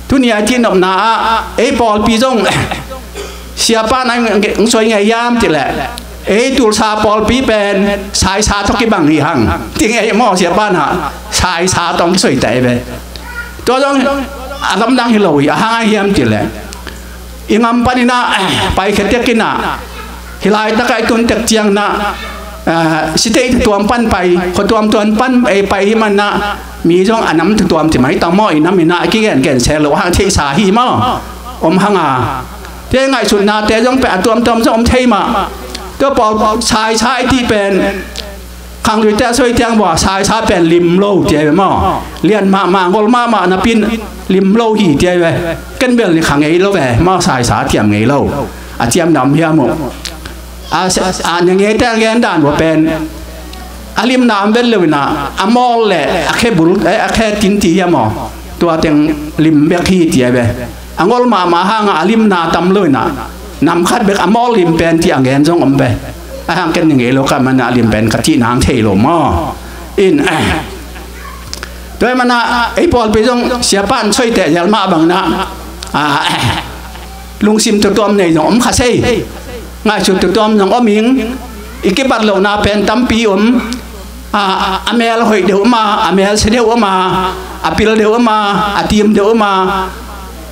tuni a i cihnopna ah, ei pawlpi zong, siapa na ng soi ngei hiam cih leh, ei Tulsa pawlpi pen saisa tawh kibang hi hang, ti ngei maw, siapa na saisa tawh kisoi ta ei ve. Tua zong a lamdang hi lo hi, a hang a hiam cih leh, i ngam panin ah, eh, paikhia tek in ah, hih laitak ah i tun tek ciangin ah, eh, state tuam pan pai, khua tuamtuam pan, eh, pai hi man ah, mi zong a nam tuamtuam ci mai tang maw, i nam in ah kigengen se lo hang theihsa hi maw, om hang a. Te ngaihsutnate zong pen a tuamtuam zong om thei mah. Tua pawl saisa i cih pen, khangluite a soi ciang bua, saisa pen lim lo ci ai ve maw. Lian mahmah, ngol mahmah napi in lim lo hi ci ai ve. Ken bel ni kha ngei lo ve maw, saisa ciam ngei lo. A ciamna om hiam uh. A, a, a nyangeite a gen dan bua pen, a limna om vet lo in ah, a mawl le a khe bul, eh, a khe tin ci hiam aw. Tua teng lim bek hi ci ai ve. A ngol mahmah hang a, a limna tam lo in ah, nam khat bek a mawl lim pen ci a gen zong om ve. A hang ken ni ngei lo ka man ah, a lim pen ka cih nang thei lo maw. In, eh. Tua man ah, ei pawlpi zong siapa in soi teh zel mah bang in ah, ah, eh, lungsim tuamtuam nei zong om kha sei. Ngaihsut tuamtuam zong om ing. I kibat lohna pen tampi om. A, a mel hoih deuh om a, a mel sia deuh om a, a pil deuh om a, a tim deuh om a,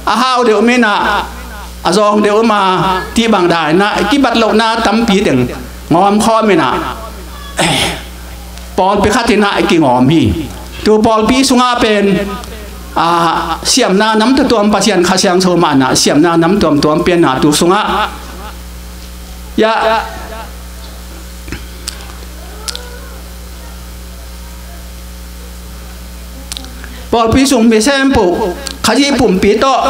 a hau deuh om in ah, a zawng deuh om a, ti bang dan in ah, i kibat lohna tampi teng ngawm khawm in ah, pawlpi khat in ah i kingawm hi. Tu pawlpi sungah pen, a, siamna nam tuamtuam, Pasian Kha Siangtho mah in ah siamna nam tuamtuam pian a, tu sungah, ya, pawlpi sung mi sempoh, Khazih pumpi tawh,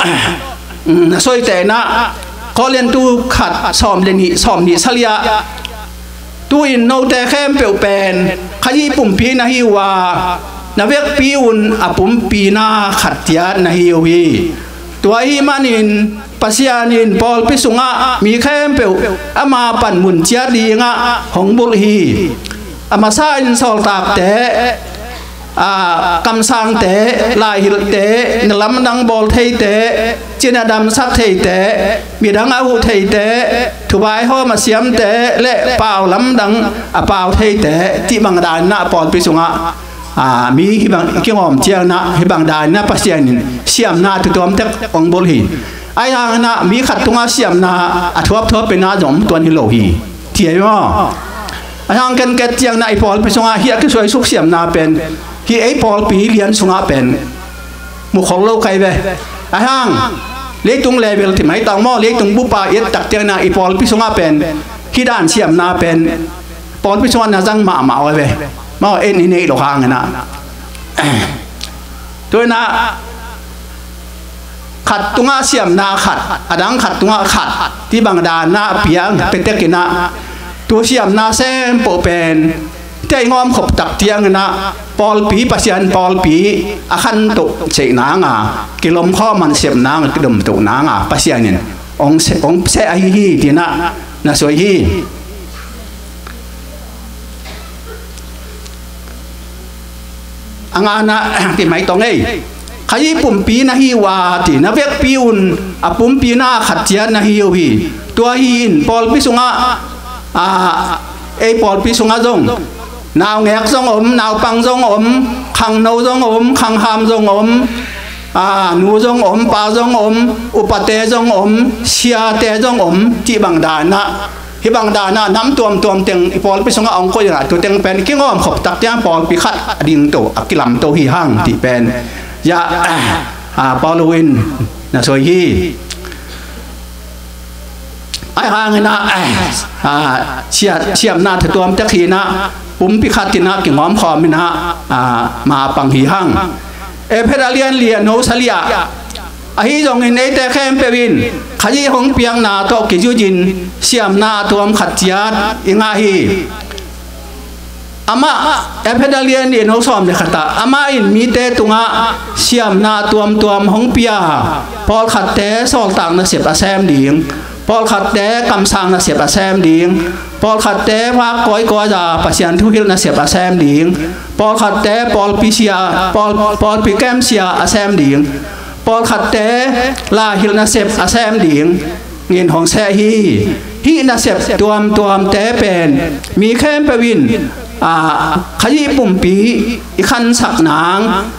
mm, na soi teh in ah, Korin tu khat sawm le nih, sawm nih sali ah, tu-in note khempeuh pen Khazih pumpi na hi uh a, na vekpi un a pumpina khat ciat na hi uh hi. Tua ahih manin Pasian in pawlpi sungah mi khempeuh ama panmun ciat dingah hong bulh hi. A masa in sawltakte, a, kamsangte, laihilhte, na lamdang bawl theite, cina damsak theite, midang a huh theite, thuvaihawm a siamte le pau lamdang a pau theite, ti bang dan in ah pawlpi sungah, a, mi hih bang kingawm ciangin ah, hih bang dan in ah Pasian in siamna tuamtuam tek hong bulh hi. Ahi hangin ah mi khat tungah siamna a thuapthuap in ah zong om tuan hi lo hi. Ci ai maw. Ahi hang ken ket ciangin ah i pawlpi sungah hih a kisuaisuk siamna pen, hih ei pawlpi lian sungah pen mu khol lo kai ve. Ahi hang leitung level ti mai tang maw, leitung bup a i et tak ciangin ah i pawlpi sungah pen, hih dan siamna pen pawlpi sungah na zang mahmah uh ai ve. Maw, en i neih lo hangin ah. Tu in ah, khat tungah siamna khat, a dang khat tungah khat, ti bang dan in ah piang pia tek in ah, tu siamna sempoh pen, tei ngawm khop tak ciangin ah, pawlpi, Pasian pawlpi a khantoh theih nang a, kilom khawm man sep nang a, kidom toh nang a, Pasian in hong se, hong seh ahi hi, ti in ah na soi hi. A ngana, ti mai tong ei. Khazih pumpi na hi uh a, ti, na vekpi un a pumpina khat ciat na hi uh hi. Tua hi in pawlpi sungah, a, ei pawlpi sungah zong naungek zong om, naupang zong om, khangno zong om, khangham zong om, a, nu zong om, pa zong om, upate zong om, siate zong om, ti bang dan in ah, hih bang dan in ah nam tuamtuam teng i pawlpi sungah hong koih in ah, tu teng pen kingawm khop tak ciang pawlpi khat a ding to, a kilam to hi hang, ti pen, ya, a, Paul in na soi hi. Ahi hangin ah, a, sia, siamna tuamtuam tek hi in ah, pumpi khat in ah kingawm khawm in ah, a, ma pang hi hang. Efesa lian li, a neu sali ah, ahi zongin eite khempeuh in Khazih hong piakna tawh kizui in siamna tuam khat ciat i ngah hi. Amah, Ephet a lian nih, a neu sawm le khat ah, amah in mite tungah siamna tuamtuam hong pia, pawlkhatte sawltak nasep a sem ding, pawlkhatte kamsang nasep a sem ding, pawlkhatte vak kawikawi a Pasian thu hilh nasep a sem ding, pawlkhatte pawlpi sia, pawl, pawlpi kem sia a sem ding, pawlkhatte lai hilh nasep a sem ding in hong seh hi. Hih nasep tuamtuamte pen mi khempeuh in, a, Khazih pumpi i khansak nang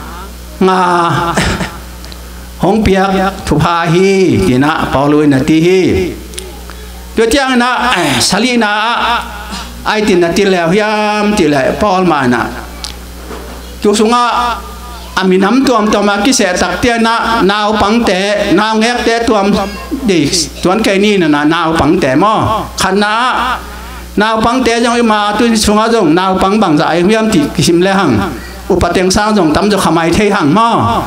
nga hong piak thupha hi, ci-in ah Paulu in a ti hi. Tua ciangin ah, eh, salihna ah, ai tin a ti leu hiam cih leh Paul mah in ah, tu sungah a minam tuamtuam a kiseh tak ciangin ah naupangte, naungekte tuam dih tuan kei ni, na, na, naupangte maw. Khatna ah naupangte zong i ma tu sungah zong naupang bangzah a hi hiam cih kisim le hang, upa teng sang zong tamzaw kha mai thei hang maw.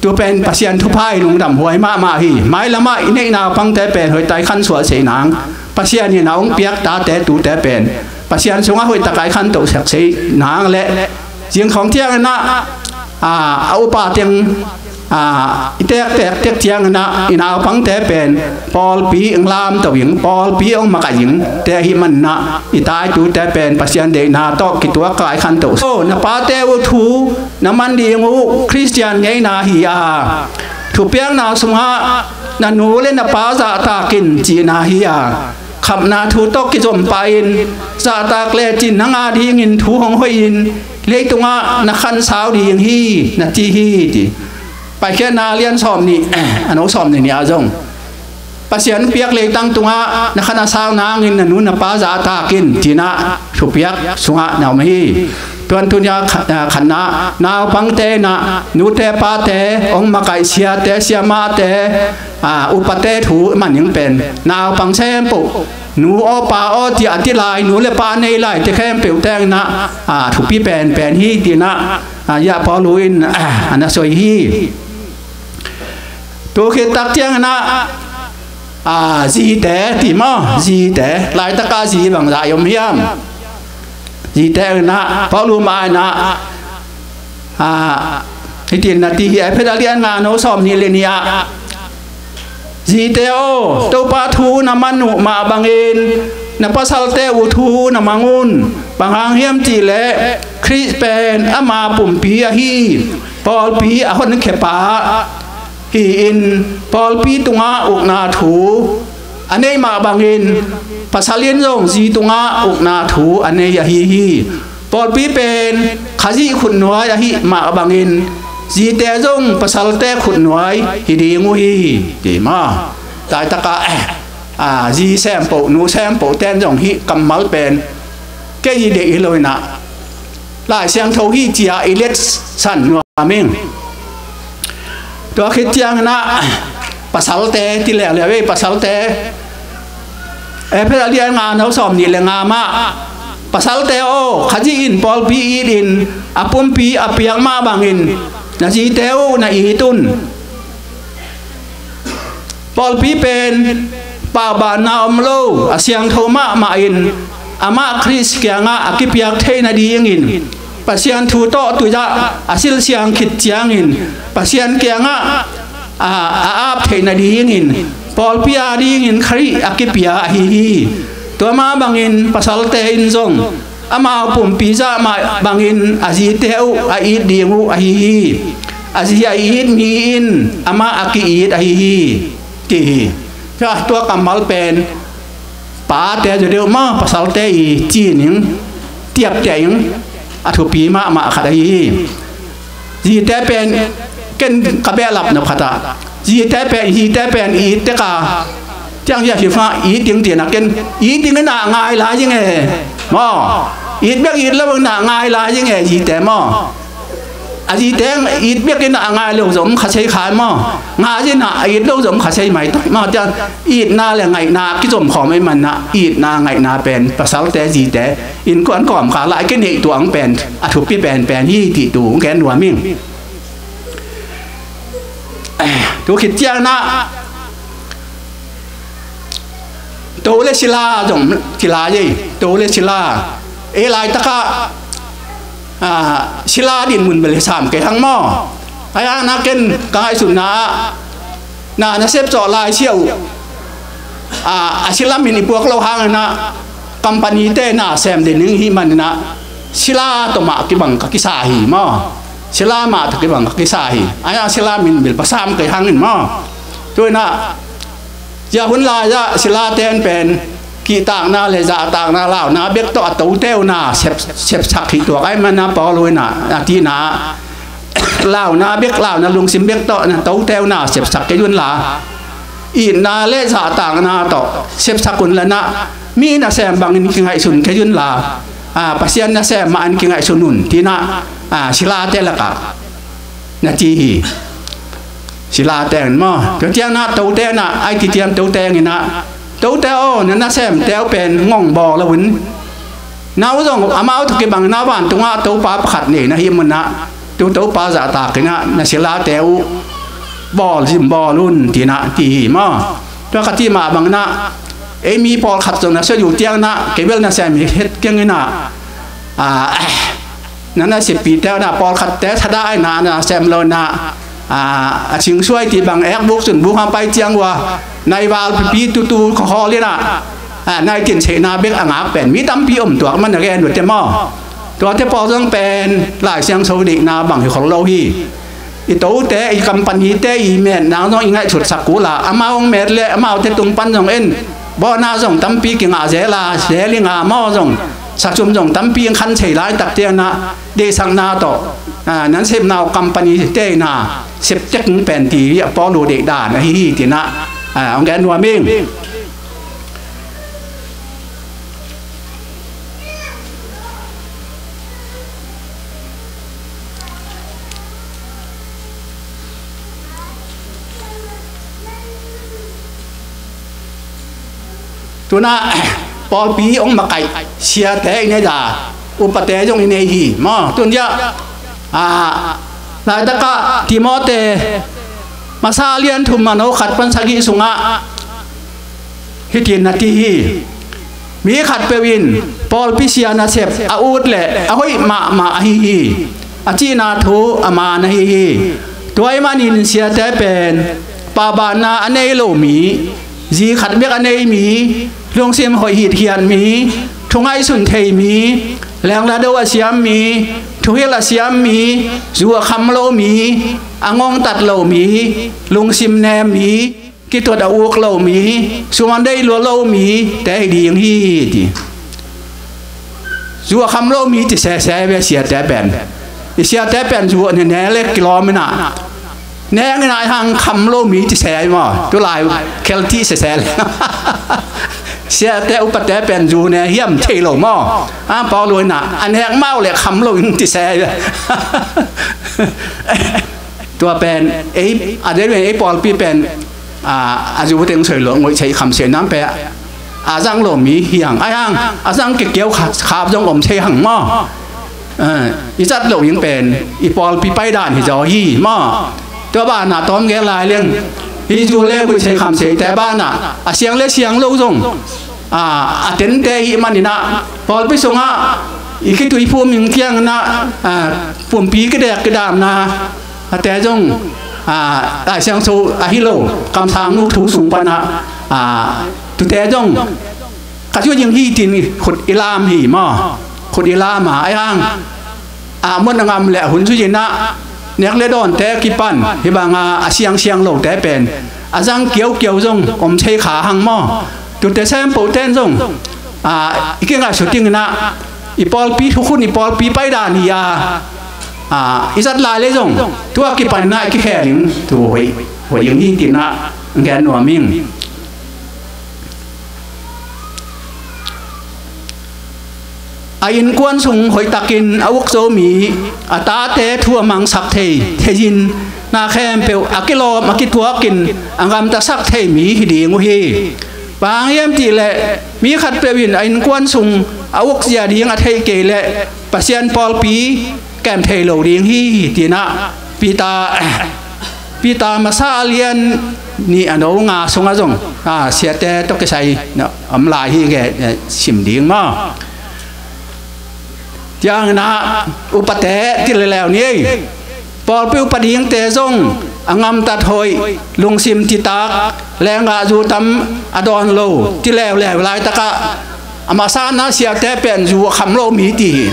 Tu pen Pasian thupha i lungdam huai mahmah hi. Mailam ah i neih naupangte pen hoihtak i khansuah seh nang, Pasian in a hong piak tate tute pen Pasian sungah hoihtak a i khantoh sak seh nang le, zing khawng ciangin ah, a, a upa teng, a, i tektek tek ciangin ah i naupangte pen pawlpi hong lamto ing, pawlpi hong makaih ing te ahih manin ah i taitute pen Pasian deihna tawh kituak a i khantoh. So, na pate uh thu na man ding uh Khristian ngeina hi a, thupiakna sungah na nu le na pa zahtak in cihna hi a, khapna thu tawh kizom pah in, zahtak lecin nang a dingin thu hong hoih in, leitungah na khansau ding hi, na ci hi, ci. Paikhiatna a lian sawm nih, a neu sawm nih nih ah zong Pasian piak leitang tungah na khan a sau nangin na nu na pa zahtak in, ci-in ah thupiak sungah na om hi. Tuan tuni-a kha-, a, khatna, naupangte in ah nute pate hong makaih siate siamahte, a, upate thu man ing pen naupang sempoh, nu aw pa aw ci-a a ti lai, nu le pa nei lai te khempeuh teng in ah, a, thupi penpen hi, ci-in ah, a, ya Paulu in, a, a na soi hi. Tu khit tak ciangin ah, a, zite ti maw, zite, laitak ah zi bangzah i om hiam? Zite in ah, Paulu mah in ah, a, hih tin a ti hi, Ephet a lian nga, a neu sawm nih le nih ah, zite aw, Topa thu na man uh mah bangin na pasalte uh thu na mang un. Bang hang hiam cih leh Khrih pen ama pumpi ahi, pawlpi a honkhia pa hi-in, pawlpi tungah ukna thu a neih mah bangin pasal in zong zi tungah ukna thu a nei ahi hi. Pawlpi pen Khazih khutnuai ahih mah bangin zite zong pasalte khutnuai hi ding uh hi, ci maw. Laitak ah, eh, a, zi sempoh, nu sempoh ten zong hih kammal pen kei i deih hi lo in ah, Lai Siangtho hi ci-a i liatsan nuam ing. Tua khit ciangin ah pasalte ti leuleu ei, pasalte. Ephet a lian nga, a neu sawm nih le nga mah, pasalte aw, Khazih in pawlpi it in, a pumpi a piak mah bangin na zite uh na it un. Pawlpi pen paubanna om lo, a siangtho mahmah in, amah Khrih kiangah a kipiak theih nadingin, Pasian thu tawh tui-ah a silsiang khit ciangin, Pasian kiangah a, a ap theih nadingin, pawlpi a dingin Khrih a kipia ahi hi. Tua mah bangin pasalte in zong amau pumpi zah mah bangin a zite uh a it ding uh ahi hi. A zi a it mi in amah a ki-it ahi hi, ci hi. Tua, tua kammal pen pate zaw deuh maw, pasalte i ci ning, tiapteh ing, a thupi mahmah khat ahi hi. Zite pen ken ka behlap nop khat ah, zite pen, zite pen i it tek a, tiang zia hi fa, i it ding, ci-in ah ken i it ding in ah ngai lai zing e. Maw, it bek it lo in ah ngai lai zing e, zite maw. A zite it bek in ah ngai lo zong kha sei khai maw. Ngai zin ah it lo zong kha sei mai tak maw. Tiang itna le ngaihna kizom khawm ei man ah, itna ngaihna pen pasalte zite innkuan kawmkal ah a kineih tuang pen a thupi penpen hi cih tu hong gen nuam ing. Tu khit ciang ah, to le sila zong ci lai ei, to le sila. Ei laitakah, ah, sila dinmun bel hi sam kei hang maw? Ahi hang na ken ka ngaihsutna ah, na nasep cawh laisia uh, ah, a sila min i puak loh hangin ah, company te na sem den ning hi manin ah, sila tawh mah kibang ka kisa hi maw? Sila mah tawh kibang ka kisa hi. Ahi hang sila min bel pha sam kei hangin maw? Tu in ah, zia hun lai-ah silate in pen kihtakna le zahtakna launa bek tawh a tote uh na sep, sepsak hi tuak ahih manin ah Paul in ah, a tina ah, launa bek, launa lungsim bek tawh na tote uh na sepsak kei un la, itna le zahtakna tawh sepsak un la, na mi nasem bangin kingaihsun kei un la, ah, Pasian nasem mah in kingaihsun un, ti in ah, ah, silate lakah na ci hi. Silate in maw, tua ciang na tote in ah, ai kiciam tote in ah, tote aw, na nasemte uh pen ngong bawl lo un. Na uh zong amau tawh kibangin ah vantungah Topa pakhat nei na hih manin ah, tu Topa zahtak in ah na silate uh bawl zim bawl un, ti in ah ci hi maw? Tua ka cih mah bangin ah, ei mi pawlkhat zong na suah uh ciangin ah, kei bel nasem hi het keng in ah, ah, na nasepihte uh na pawlkhatte thadah in ah na sem lo in ah, ah, a cingsuai ti bang ekbuk sunbuk hang pai ciang uh a, naival pipi tutu khawl in ah, ah, naitin seihna bek a ngak pen mi tampi om tuak man a gen uh te maw? Tuate pawl zong pen Lai Siangtho deihna bang hi khol lo hi. I tote, i company te, i metna zong i ngaihsutsak uh la, amau hong met le amaute tung pan zong en, bona zong tampi kingah zel a, zel i ngah maw zong, sasum zong tampi khan thei laitak ciangin ah, deihsakna tawh, ah, nasepna uh company te in ah sep tek ing pen ti a Paul deihdan ahi hi, ti in ah, ah, hong gen nuam ing. Tu in ah, pawlpi hong makaih siate i nei a, upate zong i nei hi maw? Tu in ah, ah, laitakah Timote masa lian thum a neu khat pan sagih sungah hih tin na ci hi. Mi khatpeuh in pawlpi sia nasep a ut leh a hoih mahmah ahi hi, a cihna thu a man ahi hi. Tua ahih manin siate pen pahbahna a nei lo mi, zi khat bek a nei mi, lungsim hoih hitkhiat mi, thu ngaihsun thei mi, lenglado a siam mi, thuhilh a siam mi, zu a kham lo mi, a ngongtat lo mi, lungsim nem mi, kituat a uk lo mi, sum a deih lua lo mi te hi ding hi, ti. Zu a kham lo mi ci sese ve siate pen. I siate pen zu a ne ne le kilawm in ah, neng in ah hang kham lo mi ci se ai maw? Tulai khel ti sese le. Siate upate pen zu ne hiam thei lo maw? A Paul in ah, a nek mau le kham lo in ci se ai ve. Tua pen ei, a deih pen ei pawlpi pen, a, a zu teng soi lo, ngoih thei kham se nam pe, a zang lo mi hi hang, ai hang, a zang kikiau kha-, khap zong om thei hang maw? Eh, i zat lo ing pen i pawlpi paidan hi zaw hi maw? Tua banah tawm gel lai leng, hi zu le ngoih thei kham se te banah, a siang le siang lo zong, a, a tente i manin ah, pawlpi sungah i khitui phum ing ciangin ah, a, pumpi kidek kidamna, a te zong, a, Lai Siangtho ahi lo, kamsang nu thu sung panah, a, tute zong ka zui ding hi tin khut i lam hi maw? Khut i lam a, ai hang, a, muan a ngam le a hun zui in ah, nek le dawnte kipan, hi banga a siangsiang lote pen a zang kiaukiau zong om thei kha hang maw? Tute sempoh ten zong, a, i kingaihsut ding in ah, i pawlpi thukhun, i pawlpi paidan hi a, a, i zat lai le zong tua kipan in ah i kikhel in thu hoih, hoih ding hi tin ah gen nuam ing. A innkuan sung hoihtakin a uk zo mi, a tate thu a mangsak thei, theiin na khempeuh a kilawm a kituakin a gamtasak thei mi hi ding uh hi. Bang hang hiam cihleh mi khatpeuh in a innkuan sung a uk zia ding a theih kei leh Pasian pawlpi kem thei lo ding hi, hi tin ah Peter, Peter masa a lian nih a neu nga sungah zong, a, siate tawh kisai na om lai hi, nge, sim ding maw? Tiang inah upate ti leuleu ni ei. Pawlpi upa dingte zong a ngamtat hoih, lungsim titak, lengah zu tam a dawn lo ti leuleu laitakah, a masa inah siate pen zu a kham lo mi ti hi.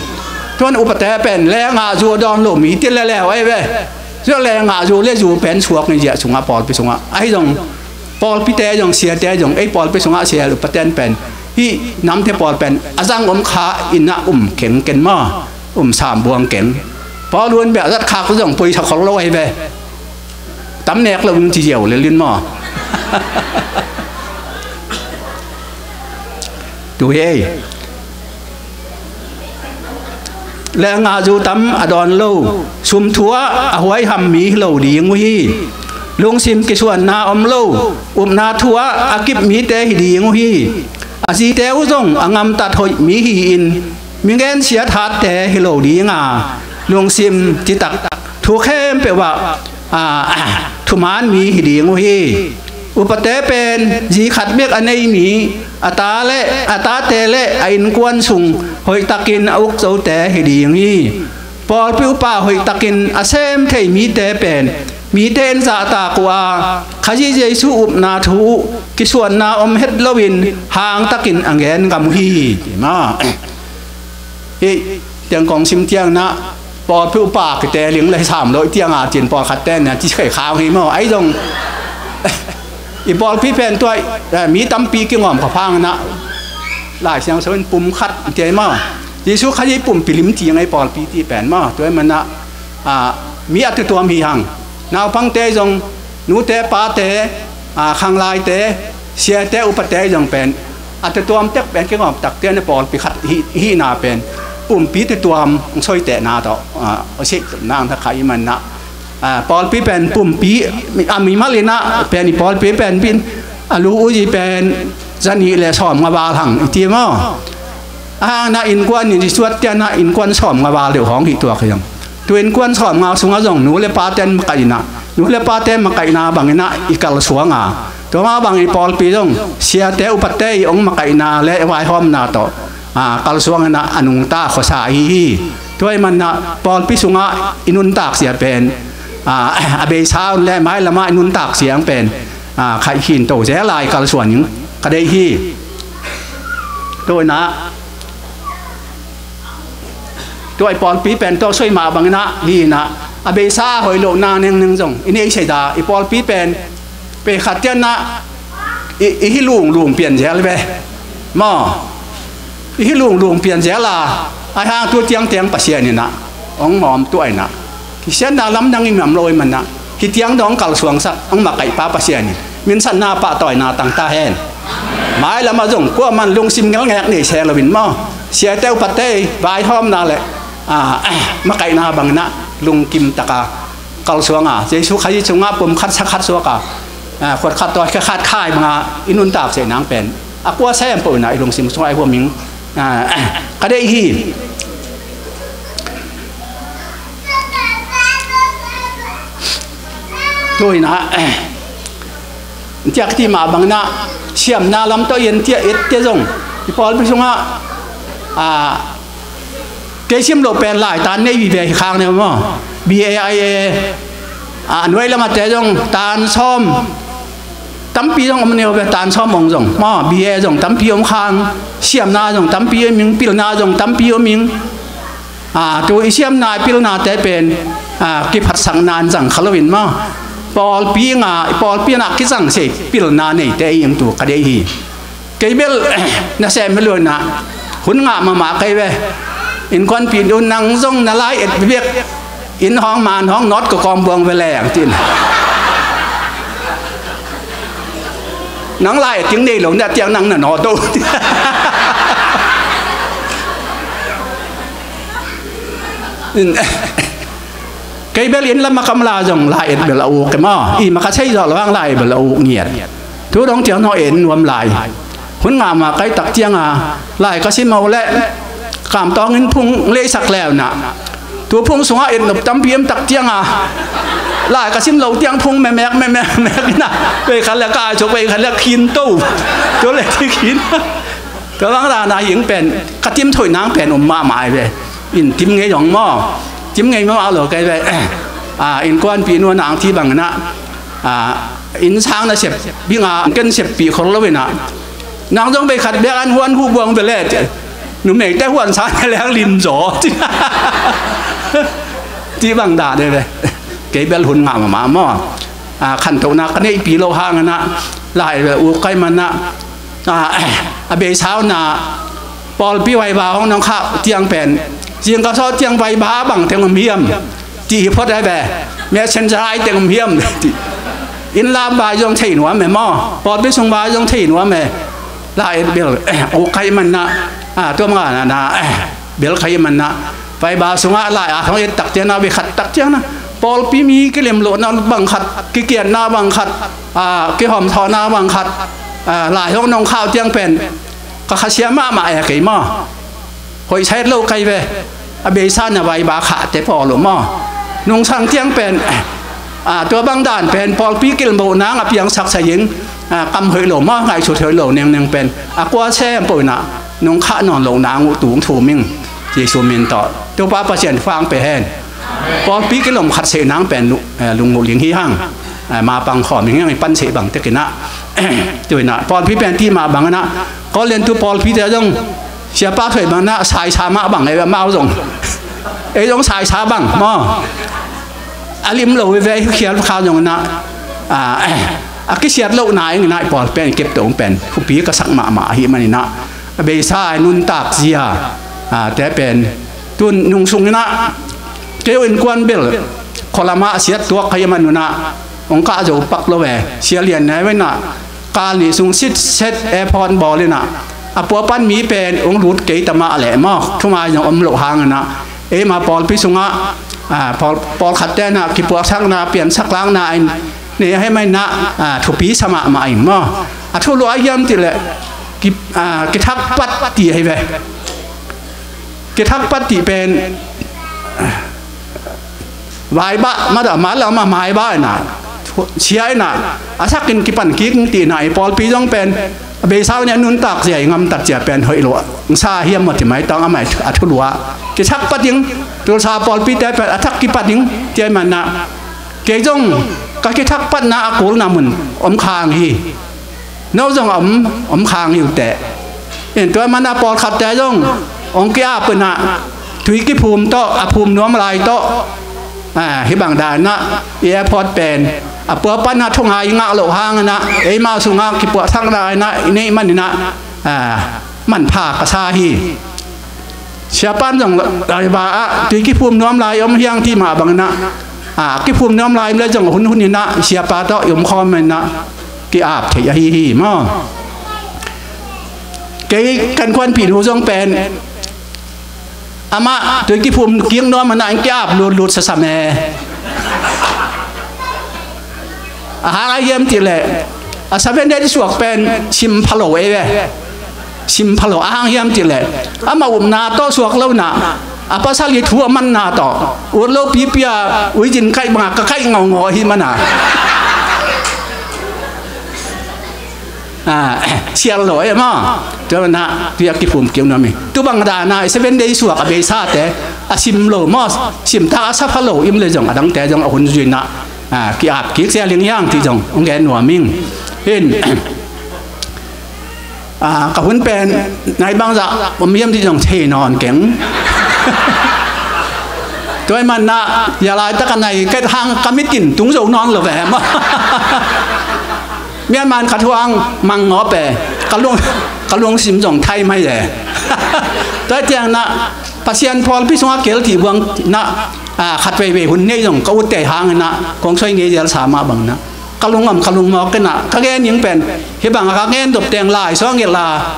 Tuan upate pen lengah zu a dawn lo mi ti leuleu ei ve. Zua lengah zu le zu pen suak ni ziah sungah pawlpi sungah ahi zong, pawlpite zong siate zong ei pawlpi sungah sia le upaten pen hih namte pawl pen a zang om kha inah um keng ken maw, um sam buang keng. Pawl luan bia zat khak zong poi sa khol lo ahi ve. Tam nek lo in ci ziau le lin maw. Tu hi ei. Lengah zu tam a dawn lo, sum thu ah a huaiham mi hi lo ding uh hi. Lungsim kisuanna om lo, upna thu ah a kip mite hi ding uh hi. A zite uh zong a ngamtat hoih mi hi-in, mi ngensiat hatte hi lo ding a, lungsim titak, thu khempeuh ah, a, thuman mi hi ding uh hi. Upate pen zi khat bek a nei mi, a ta le, a tate le a innkuan sung hoihtakin a uk zote hi ding hi. Pawlpi upa hoihtakin a sem thei mite pen mite in zahtak uh a, Khazih Jesuh upna thu uh kisuanna om het loin hangtakin a ngen ngam uh hi, ti mah. Hih tiang kong sim tiang inah pawlpi upa kiteling le hi sam lo i tiang a cin pawlkhat ten na ci khei khang hi maw. Ahi zong i pawlpi pen tuai, eh, mi tampi kingawm kha phang inah Lai Siangtho in pum khat i ti maw. Jesuh Khazih pumpi lim ti ngai pawlpi ti pen maw. Tuai manah, ah, mi a tutuam hi hang. Naupangte zong, nute pate, a, khanglaite, siate upate zong pen a tutuam tek pen kingawm takte na pawlpi khat hi, hihna pen pumpi tutuam hong soitehna tawh, a, a sih nang tha kha i manah, a, pawlpi pen pumpi a mimal inah pen i pawlpi pen bin a lu uzi pen zanih le sawm nga val hang i ti maw. A hang na innkuan in i suat tian na innkuan sawm nga val deuh hawng hi tuak hi zong. Tu innkuan sawm nga sungah zong nu le pa ten makaih inah, nu le pa ten makaihna bang inah i kalsuang a. Tua mah bang i pawlpi zong siate upate i hong makaihna le vaihawmna tawh, a, kalsuang inah a nungta khuasa ahi hi. Tua i manah pawlpi sungah i nuntak sia pen, a, a beisa un le mailamah i nuntak siang pen, a, khaih khin to zel a i kalsuan ing ka deih hi. Tua inah tua i pawlpi pen tawh soi mah bang inah hi inah a beisa a hoih lohna nengneng zong i nei seida i pawlpi pen pei khat tian inah i, i hi lunglung pian zel ve maw. I hi lunglung pian zel a, a hang tu tiang tiang Pasian inah hong mawm tuah inah kisiatna lamdang i miam lo i manah kitiang dong kalsuangsak hong makaihpa Pasian in minsatna pahtawina tangta hen. Mailamah zong kuaman lungsim ngelngek nei se loin maw, siate upate vaihawmna le, a, makaihna bang inah lungkim taka kalsuang a, Jesuh Khazih sungah pum khat sa khat suak a, a, khuat khat tawi khat khai banga i nuntak se nang pen a kua sem peuh inah i lungsim sungah i huam ing, a, ka deih hi. Tu inah, eh, tiak ti mah bang inah siamna lam tawh i en tiah et te zong i pawlpi sungah, a, kei sim loh pen lai tan nei vive hi khang ne maw. B A I A, a, nuai lamate zong tan sawm tampi zong om neu ve, tan sawm ong zong maw, B A zong tampi om khang, siamna zong tampi om ing, pilna zong tampi om ing. A, tu i siamna i pilnate pen, a, kiphatsakna in zang kha loin maw, pawlpi nga, pawlpi nga kizang se pilna neite i ing tu ka deih hi. Kei bel nasem hi lo inah hun ngah mahmah kei ve. Innkuanpih in nang zong na lai et bek inn hawng man hawng nawt ka kawm buang ve leng tin. Nang lai et ting nei lo na tiang nang na nawt do. Kei bel inn lam a kam la zong lai et bel a uk e maw. I maka sei zawh lo hang lai et bel a uk ngiat. Tu dong tiang no en nuam lai. Hun ngah ma kai tak tiang a lai ka sim o le kamtawng in phung leisak leuna. Tu phung sungah et nop tampi em tak tiang a lai ka sim lo tiang phung memek memek memek ina. Vei khat le ka ai chok vei khat le khin to. Tu le ti khin. Tua bang dana hing pen ka tim thoih nang pen om mahmah ai ve. In tim ngei zong maw, tim ngei maw a lo kei ve. A, innkuanpih nu a nang ti bang inah, a, inn sang na sep bing a, ken seppih khol lo inah, nang zong bei khat biak an huan hu buang ve le, numeite huan sang na leng lim zaw ti bang dah de ve. Kei bel hun ngah mahmah maw. A, khantohna ka neihpih loh hang inah, lai ve u kai manah, a, a beisa una pawlpi vaiva hong nong khah tiang pen, zingkasawh tiang vaiva bang teng om hiam ti hi phot ai ve. Messenger ai teng om hiam ti. Inn lam vai zong thei nuam e maw, pawlpi sung vai zong thei nuam e. Lai et bel u kai manah, a, tuam ngana na bel khai manah, vaiva sungah lai a hong et tak ciangna, ve khat tak ciangna, pawlpi mi kilem lohna bang khat, kikiatna bang khat, a, kihawmthawhna bang khat, a, lai hong nong khau tiang pen ka khasia mahmah e kei maw. Hoih sa et lo kai ve. A beisa na vaiva khahte pawl uh maw, nungsang tiang pen, a, tua bang dan pen pawlpi kilem loh nang a piangsak sa ing, a, kam hoih lo maw, ngaihsut hoih lo nengneng pen a kua sem peuh inah nong khah nawn loh nang uh tung thum ing. Jesu min tawh Topa Pasian fang pe hen. Pawlpi kilem khat seh nang pen lu-, eh, lungmuh ling hi hang. Eh, mapang khawm ing hang i pan seh bang tek inah. Tu inah pawlpi pen ti mah bang inah, Kawllian tu pawlpite zong siapa thuai bang inah saisa mah bang e, amau zong, ei zong saisa bang maw. A lim lo ve, khial kha zong inah, a, a kisiat lohna ing inah i pawl pen i kep to pen thupi ka sak mahmah ahi man inah, a beisa a nuntak zia, a, te pen tun nungsung inah, kei uh innkuan bel khualamah a siat tuak ka hi man unah, hong kah zo pak lo ve. Sia Lian nai ve inah, kal nih sung sitset airport bawl inah, a pua pan mi pen hong lut kei ta mah leh maw, thungai zong om loh hang inah, eima pawlpi sungah, a, pawl, pawlkhatte inah kipuaksakna, piansaklakna in nei ahi man inah, a, thupi sa mahmah in maw. A thuluah a hiam tileh ki, a, kithakpat ti ahi ve. Kithakpat ti pen vaibah mada, mala ma maibah inah, sia inah, a sakin kipan kik ti inah, i pawlpi zong pen a beisa uh nih a nuntak zia i ngamtat zia pen hoih lo sa hiam maw ti maitang amah a thuluah. Kithakpat ing, tulsa pawlpite pen a thak kipat ing ti ahi man inah, kei zong ka kithakpatna a kulna mun om khang hi. No zong a om, om khang hi uh teh. In tua man a pawlkhatte zong hong ki-ap inah, tui kiphum tawh, a phum nuam lai tawh, a, hih bang dan inah i airport pen a pua pan a thungai i ngah loh hang inah, eima sungah kipuahsakna inah i neih man inah, a, manpha ka sa hi. Siapa in zong laiva ah tui kiphum nuam lai om hiang ti mah bang inah, a, kiphum nuam lai om le zong hunhun inah siapa tawh i om khawm inah ki-ap thei ahi hi maw. Kei kan kuanpih nu zong pen amah tui kiphum kik nuam inah in ki-ap lutlut sasam e. A hang a hiam tileh, a Seven Day suak pen sim pha lo e ve. Sim pha lo a hang hiam tileh, amah upna tawh suak lo inah, a pasal i thu a manna tawh ut lo pipi a uizin kaih banga ka kaih ngawngaw ahi man a, a, sial lo e maw. Tua inah tui a kiphum kik nuam hi. Tu bang dan a i Seven Day suak a beisate a sim lo maw, sim tak a sa pha lo im le zong a dangte zong a hun zui inah, a, ki-ap kik sia ling hiang ti zong hong gen nuam ing. In, a, ka hun pen nai bangzah om hiam ti zong thei nawn keng. Tua ahi man inah, hia laitak a nai ket hang ka mit in tung zo nawn lo ve maw. Myanmar in ka thu hang mang ngawp e, ka lung, ka lungsim zong thai mai e. Tua ciang inah Pasian pawlpi sungah kel ti buang inah, a, khat veivei hun nei zong ka utte hang inah kong soi ngei zel sa mah bang inah, ka lungam ka lungmawk inah ka gen ing pen, hih bang a ka gen dop teng lai suang ngelh a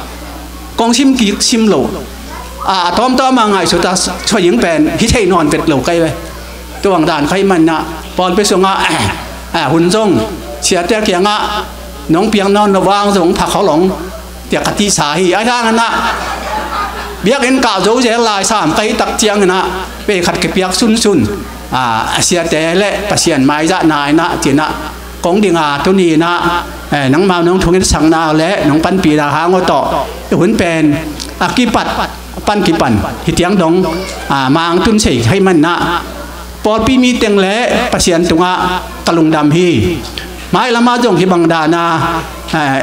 kong sim kik sim lo, a, a tawmtawm a ngaihsut a soi ing pen hi thei nawn vet lo kai ve. Tua bang dan ka hih man inah pawlpi sungah, a, hun zong siate kiangah nong piak nawn lo vang zong pha kholong tiah ka tihsa hi. Ahi hang inah biakinn kah zo zel lai sam ka hih tak ciang inah vei khat kipiak sunsun, a, a siate le Pasian maizahna inah ci inah kong ding a, tuni inah, eh, nangmau nong thungetsakna le nong panpihna hang uh tawh i hun pen a kipat, a pan kipan, hih tiang dong, a, mang tun sei ahih manin ah, pawlpi mi teng le Pasian tungah ka lungdam hi. Mai lamah zong hih bang dan a, eh,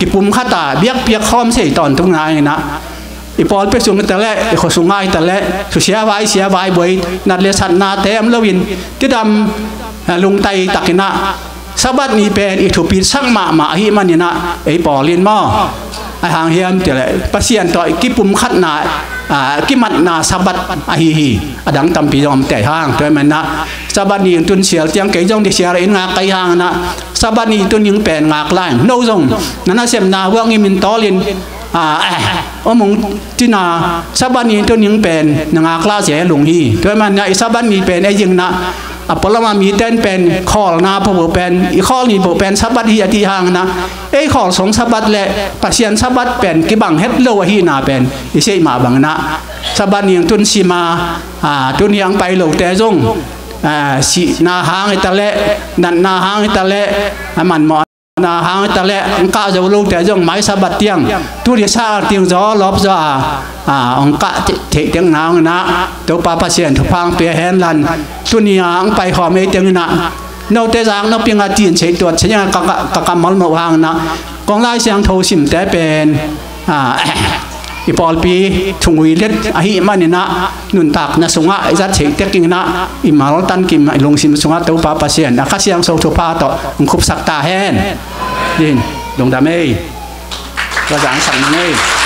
kipumkhat a, biakpiak khawm sei tawntung na in ah, i pawlpi sung hi ta leh, i khua sungah hi ta leh, susia vai, sia vai buai, nat le satnate om loin, cidam, eh, lungtai takin ah, Sabbath ni pen i thupitsak mahmah ahih manin ah, ei pawl in maw, a hang hiam cih leh Pasian tawh i kipumkhatna, ah, kimatna Sabbath ahi hi. A dang tampi zong om tei hang, tua ahih manin ah, Sabbath ni in tun sial ciang kei zong di sial in ngak ka hih hangin ah, Sabbath ni tun ning pen ngak lai. No zong na nasepna huang i min tawlin, ah, eh, om ung cin a, Sabbath ni tun ning pen na ngak lai zel ung hi. Tua ahih manin ah, i Sabbath ni pen ei zingin ah, a pualam a mite in pen khawlna peuhpeuh pen, i khawl ni peuh pen Sabbath hi a cih hangin ah, ei khawl sung Sabbath le Pasian Sabbath pen kibang het lo ahihna pen i seh mah bangin ah, Sabbath ni tun sim a, ah, tuni a hong pai lote zong, ah, sihna hang hi ta leh, natna hang hi ta leh, a manmawh na hang hi ta leh, hong kah zo lote zong mai Sabbath tiang, tuni sa tiang zaw lawp zaw a, a, hong kah theih, theih teng na hong in ah, Topa Pasian thupha hong pia hen la, tuni a hong pai khawm ei teng in ah, note zak noping a tin sei tuat sei a ka, ka, ka kam malmoh hangin ah, kong Lai Siangtho simte pen, a, i pawlpi thungui let ahih manin ah, nuntakna sungah i zat theih tek in ah, i maltan kim i lungsim sungah Topa Pasian a Kha Siangtho thupha tawh hong khupsak ta hen. Din, lungdam ei. Ka zangsak ning ei.